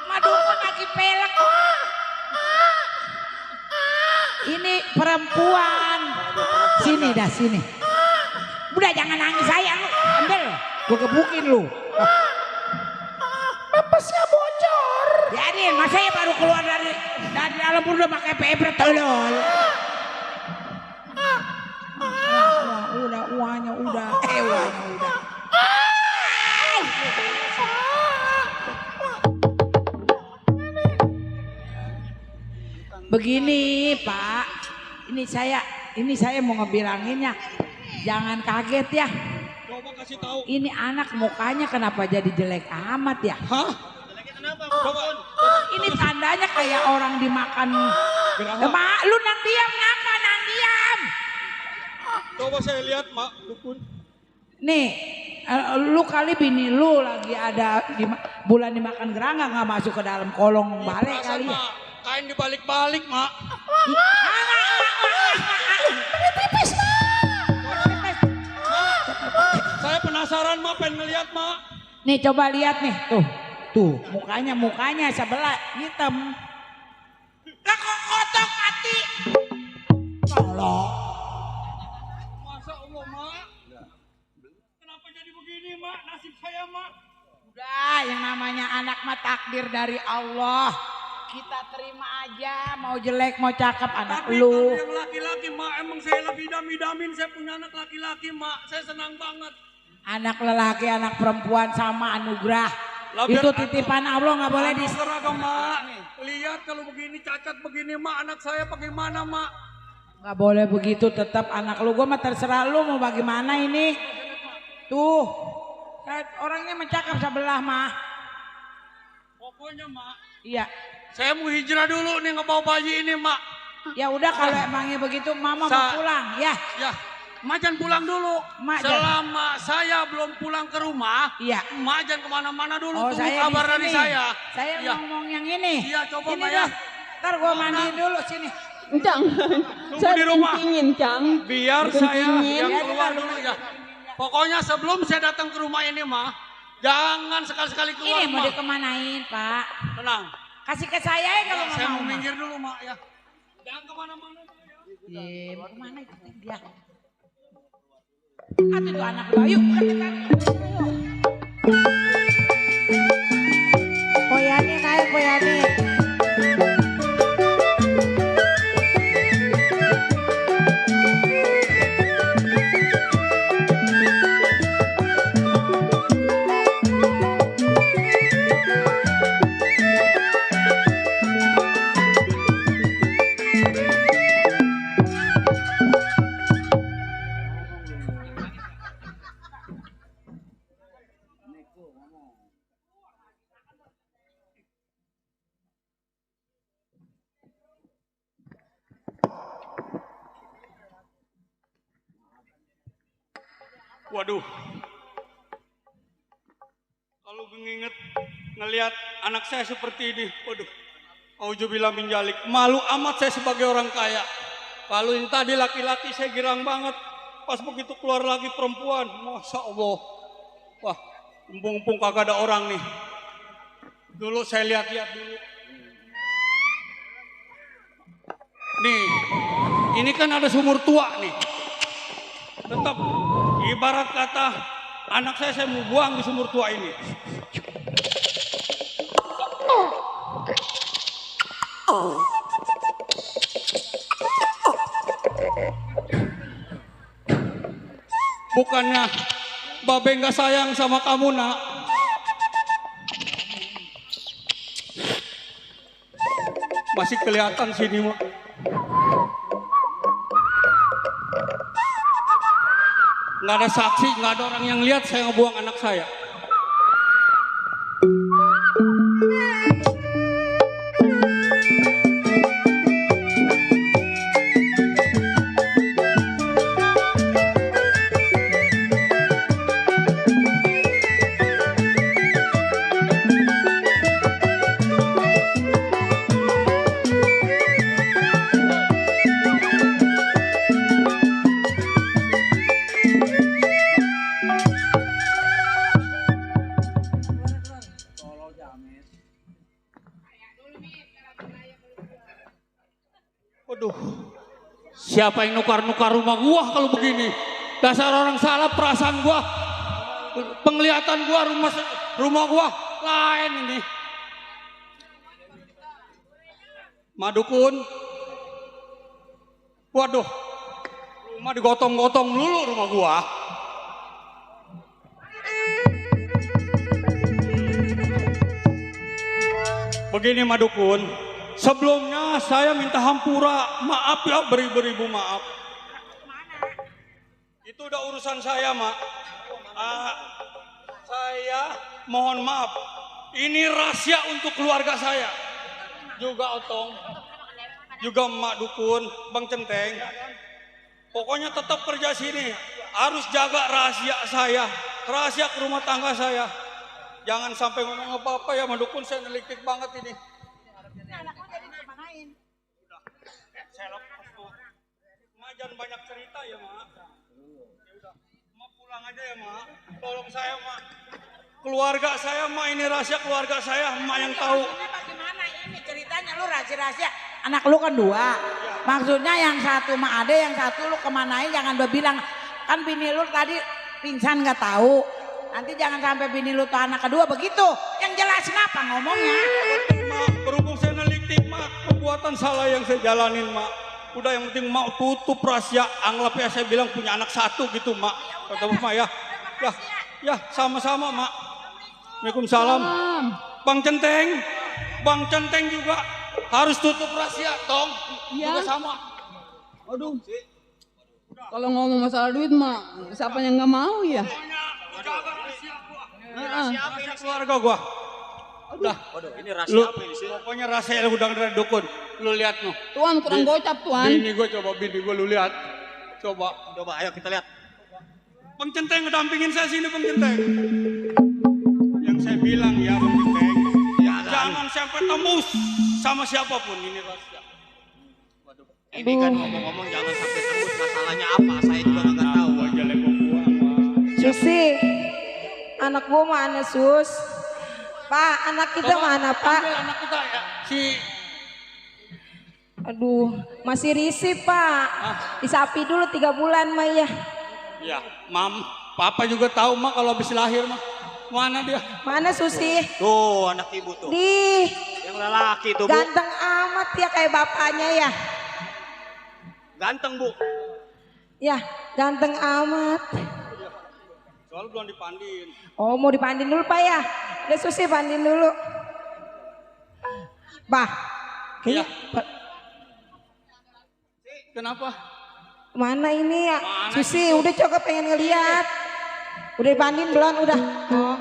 Ma Dukun lagi pelek. Ini perempuan. Sini dah sini. Udah jangan nangis sayang lu. Ambil. Gue gebukin lu. Pepesnya bocor. Jadi masa ya baru keluar dari dalam udah pakai pepret tolol. Udah uangnya udah. Uangnya udah. Begini Pak, ini saya mau ngebilanginnya, jangan kaget ya. Coba kasih tahu. Ini anak mukanya kenapa jadi jelek amat ya? Hah? Coba. Ini tandanya kayak orang dimakan. Geraham. Mak, lu nang diam ngapa nang diam? Coba saya lihat, Mak Dukun. Nih, lu kali bini lu lagi ada bulan dimakan gerangga nggak masuk ke dalam kolong balik kali ya? Mak, kain dibalik-balik, Mak. Saya penasaran, Mak, pengen ngeliat, Mak. Nih coba lihat nih, tuh mukanya sebelah hitam. Lah kok kotok mati? Tolong. Masa Allah, Mak? Kenapa jadi begini, Mak? Nasib saya, Mak. Udah, yang namanya anak mah takdir dari Allah. Kita terima aja, mau jelek mau cakep anak Tapi lu. kalau yang laki-laki, Mak, emang saya lagi idam-idamin saya punya anak laki-laki, Mak. Saya senang banget. Anak lelaki, anak perempuan sama anugerah. Lah, Itu biar- titipan Allah nggak boleh di. Seragam, Mak. Lihat kalau begini cacat begini, Mak. Anak saya bagaimana, Mak? Nggak boleh begitu, tetap anak lu. Gue mah terserah lu mau bagaimana ini. Tuh, orangnya mencakap sebelah mah. Pokoknya, Mak, Iya. saya mau hijrah dulu nih ngebawa bayi ini, Mak. Ya udah kalau emangnya begitu, Mama mau pulang ya. Ya, Mak jangan pulang dulu. Mak jangan. Selama saya belum pulang ke rumah, Iya. Mak jangan kemana-mana dulu. Oh, Tunggu saya kabar di dari sini. saya. Saya Ya. ngomong yang ini. Iya, coba, ini Mak, ya. dah. Ntar gue mandiin dulu sini. Jangan. Tunggu di rumah. Kencingin, Cang. Biar saya Kencingin. yang keluar dulu ya. Pokoknya sebelum saya datang ke rumah ini, Mak, jangan sekali-sekali keluar, Ini mau Mak. dikemanain, Pak? Tenang. Kasih ke saya ya kalau nggak Saya mau. mau Mak. minggir dulu, Mak, ya. Jangan kemana-mana. Mau kemana itu dia? Aduh tuh anak lu, ayo. Koyani naik, Koyani. Waduh. Kalau mengingat ngelihat anak saya seperti ini, waduh. Auzubillah min dzalik. Malu amat saya sebagai orang kaya. Kalau yang tadi laki-laki saya girang banget. Pas begitu keluar lagi perempuan, Masya Allah. Wah, mumpung kagak ada orang nih. Dulu saya lihat-lihat dulu. Nih, ini kan ada sumur tua nih. Tetap ibarat kata anak saya mau buang di sumur tua ini. Bukannya Babe nggak sayang sama kamu, Nak. Masih kelihatan sini mah. Nggak ada saksi, nggak ada orang yang lihat saya ngebuang anak saya. Waduh, siapa yang nukar-nukar rumah gua kalau begini? Dasar orang salah perasaan gua, penglihatan gua, rumah gua lain ini. Madukun, waduh, rumah digotong-gotong dulu rumah gua. Begini Madukun, sebelumnya saya minta hampura, maaf ya, beribu-ribu maaf. Itu udah urusan saya, Mak. Saya mohon maaf. Ini rahasia untuk keluarga saya. Juga Otong, juga Mak Dukun, Bang Centeng. Pokoknya tetap kerja sini. Harus jaga rahasia saya, rahasia ke rumah tangga saya. Jangan sampai ngomong apa-apa ya, Mak Dukun, saya nelikik banget ini. Saya lepas tuh. Mak jangan banyak cerita ya, Mak. Ya udah, Mak pulang aja ya, Mak. Tolong saya, Mak. Keluarga saya, Mak, ini rahasia keluarga saya, Mak yang tahu. Ini bagaimana ini ceritanya lu rahasia-rahasia? Anak lu kan 2. Maksudnya yang satu mah ada, yang satu lu kemanain jangan lu bilang. Kan bini lu tadi pingsan nggak tahu. Nanti jangan sampai bini lu tuh anak kedua begitu. Yang jelas kenapa ngomongnya? Mak, berhubung saya nelikik, Mak, perbuatan salah yang saya jalanin, Mak. Udah yang penting Mak tutup rahasia. Anggap ya saya bilang punya anak 1 gitu, Mak. Kata Mak ya. Ya, sama-sama, Mak. Waalaikumsalam. Bang Centeng juga harus tutup rahasia, Tong. Iya. Juga sama. Aduh. Kalau ngomong masalah duit mah, siapa yang nggak mau ya? Jaga rahasia gua. Rahasia keluarga gua. Udah. Waduh, ini rahasia apa ini sih? Pokoknya rahasia udang dari dukun. Lu lihat noh. Tuan kurang gocap tuan. Bini gua lu lihat. Coba, ayo kita lihat. Bang Centeng ngedampingin saya sini, Bang Centeng. Yang saya bilang ya, Bang Centeng. Ya, jangan sampai tembus sama siapapun, ini rahasia. Waduh. Ini kan ngomong-ngomong jangan sampai tembus, masalahnya apa? Saya juga nggak tahu. Aja lepok gua. Susi, anak gua mana Sus? Pak, anak kita mana Pak? Ambil anak kita ya. Aduh, masih risih Pak. Disapi dulu 3 bulan mah ya. Ya, Papa juga tahu Mak kalau habis lahir mah. Mana dia? Mana Susi? Tuh anak ibu tuh. Di. Yang lelaki tuh Bu. Ganteng amat ya kayak bapaknya ya. Ganteng Bu. Ya, ganteng amat. Soalnya belum dipandin. Oh, mau dipandin dulu Pak ya? Udah Susi pandin dulu. Bah. Iya. Kenapa? Mana ini ya? Mana Susi, udah coba pengen ngeliat. Udah dipandin belum? Udah. Oh.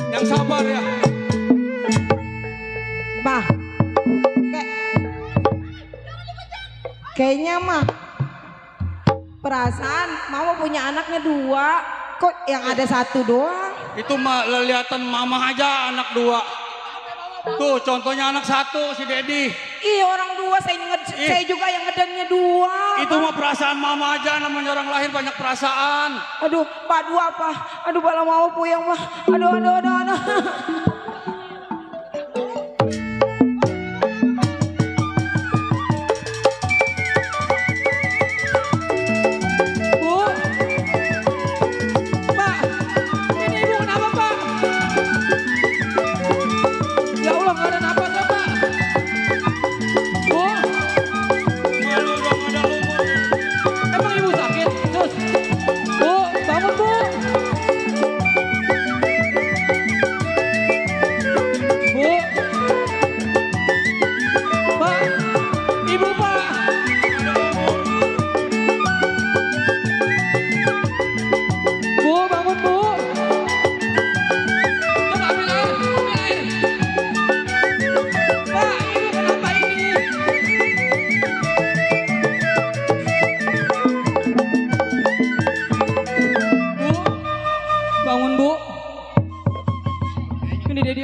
Yang sabar ya. Bah, kayaknya mah perasaan mama punya anaknya 2, kok yang ada 1 doang? Itu mah leliatan mama aja anak 2. Tuh contohnya anak 1 si Dedi. Ih orang 2, saya juga yang ngedennya 2. Itu mah perasaan mama aja, namanya orang lahir banyak perasaan. Aduh, Pak 2 apa? Aduh bala mau puyeng mah. Aduh.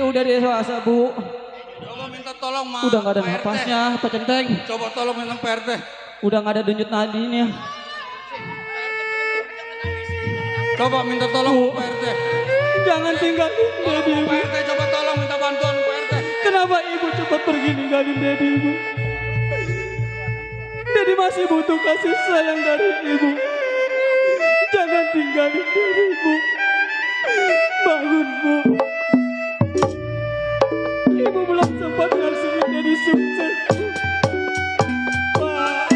udah dewasa Bu. Coba minta tolong Ma. Udah nggak ada Pak RT. napasnya Pak Centeng. Coba tolong minta Pak RT. Udah nggak ada denyut nadinya. Coba minta tolong Pak RT. Jangan tinggalin Dedi Ibu. Pak RT coba tolong minta bantuan Pak RT. Kenapa Ibu cepat pergi ninggalin Dedi Ibu? Dedi masih butuh kasih sayang dari Ibu. Jangan tinggalin Dedi Ibu. Bangun Bu. Ibu belum sempat ngasih Dedi sukses. Pak.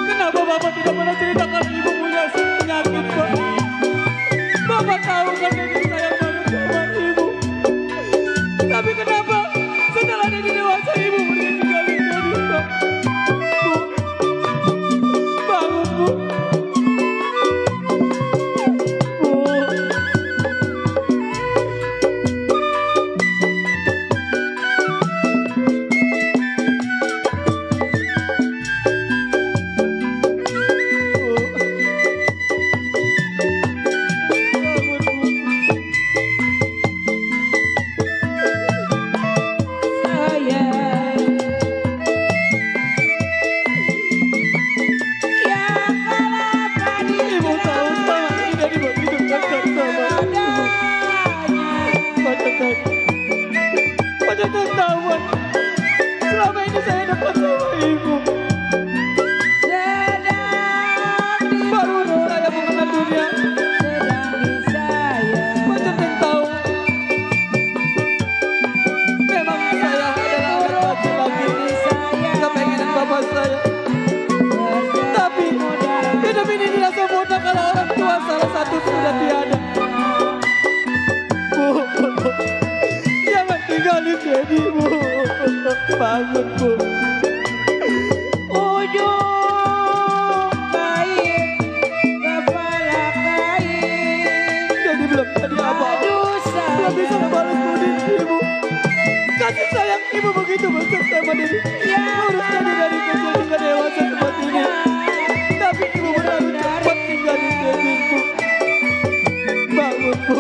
Kenapa Bapak tidak pernah cerita kalau Ibu punya penyakit Pak? Bapak tahu kan Dedi sayang banget sama Ibu. Tapi kenapa setelah Dedi dewasa Ibu pergi tinggalin Dedi Pak? Bu. Bangun Bu. Selama ini saya dapat sama Ibu. Baru saya mengenal dunia. Macam yang tahu. Memang saya adalah anak laki-laki. Kepengenan bapak saya. Tapi hidup ini tidak sempurna kalau orang tua salah satu sudah tiada. Bu, jangan tinggalin Dedi Bu. Bangun Bu. Ujung kain, kepala kain. Dedi belum tadi apa-apa. Belum bisa membalas budi Ibu. Kasih sayang Ibu begitu besar sama Dedi. Urus Dedi dari kecil hingga dewasa seperti ini. Tapi Ibu terlalu cepat tinggalin Dedi Bu. Bangun Bu.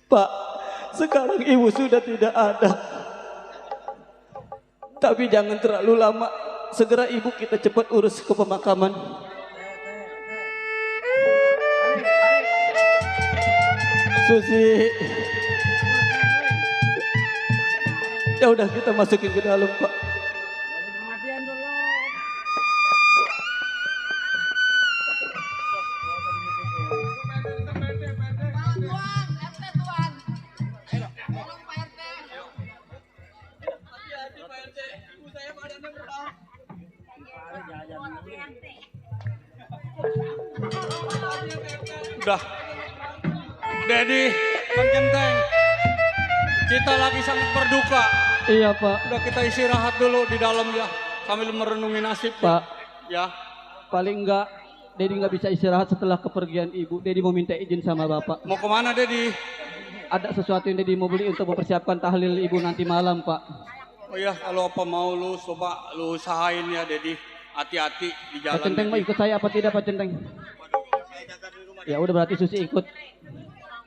Pak, sekarang Ibu sudah tidak ada. Tapi jangan terlalu lama. Segera Ibu kita cepat urus ke pemakaman. Susi. Ya udah kita masukin ke dalam, Pak. Udah. Dedi, Bang Centeng. Kita lagi sangat berduka. Iya Pak. Udah kita istirahat dulu di dalam ya. Sambil merenungi nasib. Pak. Ya. Paling enggak Dedi nggak bisa istirahat setelah kepergian Ibu. Dedi mau minta izin sama Bapak. Mau kemana Dedi? Ada sesuatu yang Dedi mau beli untuk mempersiapkan tahlil Ibu nanti malam Pak. Oh iya, kalau apa mau lu coba lu usahain ya Dedi. Hati-hati di jalan. Pak Centeng mau ikut saya apa tidak Pak Centeng? Ya udah berarti Susi ikut.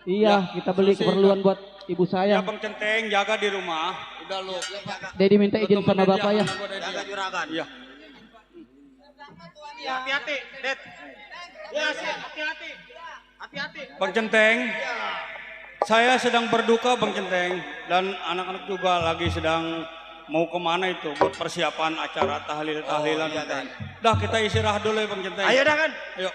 Iya, Ya, kita beli Susi keperluan ikut. buat ibu saya. Ya Bang Centeng, jaga di rumah. Udah lu. Dedi minta izin sama Bapak ya. Jaga juragan. Iya. Hati-hati, Det. Ya, hati-hati. Hati-hati. Bang Centeng. Saya sedang berduka Bang Centeng dan anak-anak juga lagi sedang mau kemana itu buat persiapan acara tahlilan. Dah kita istirahat dulu ya Bang Centeng. Ayo dah kan. Ayo.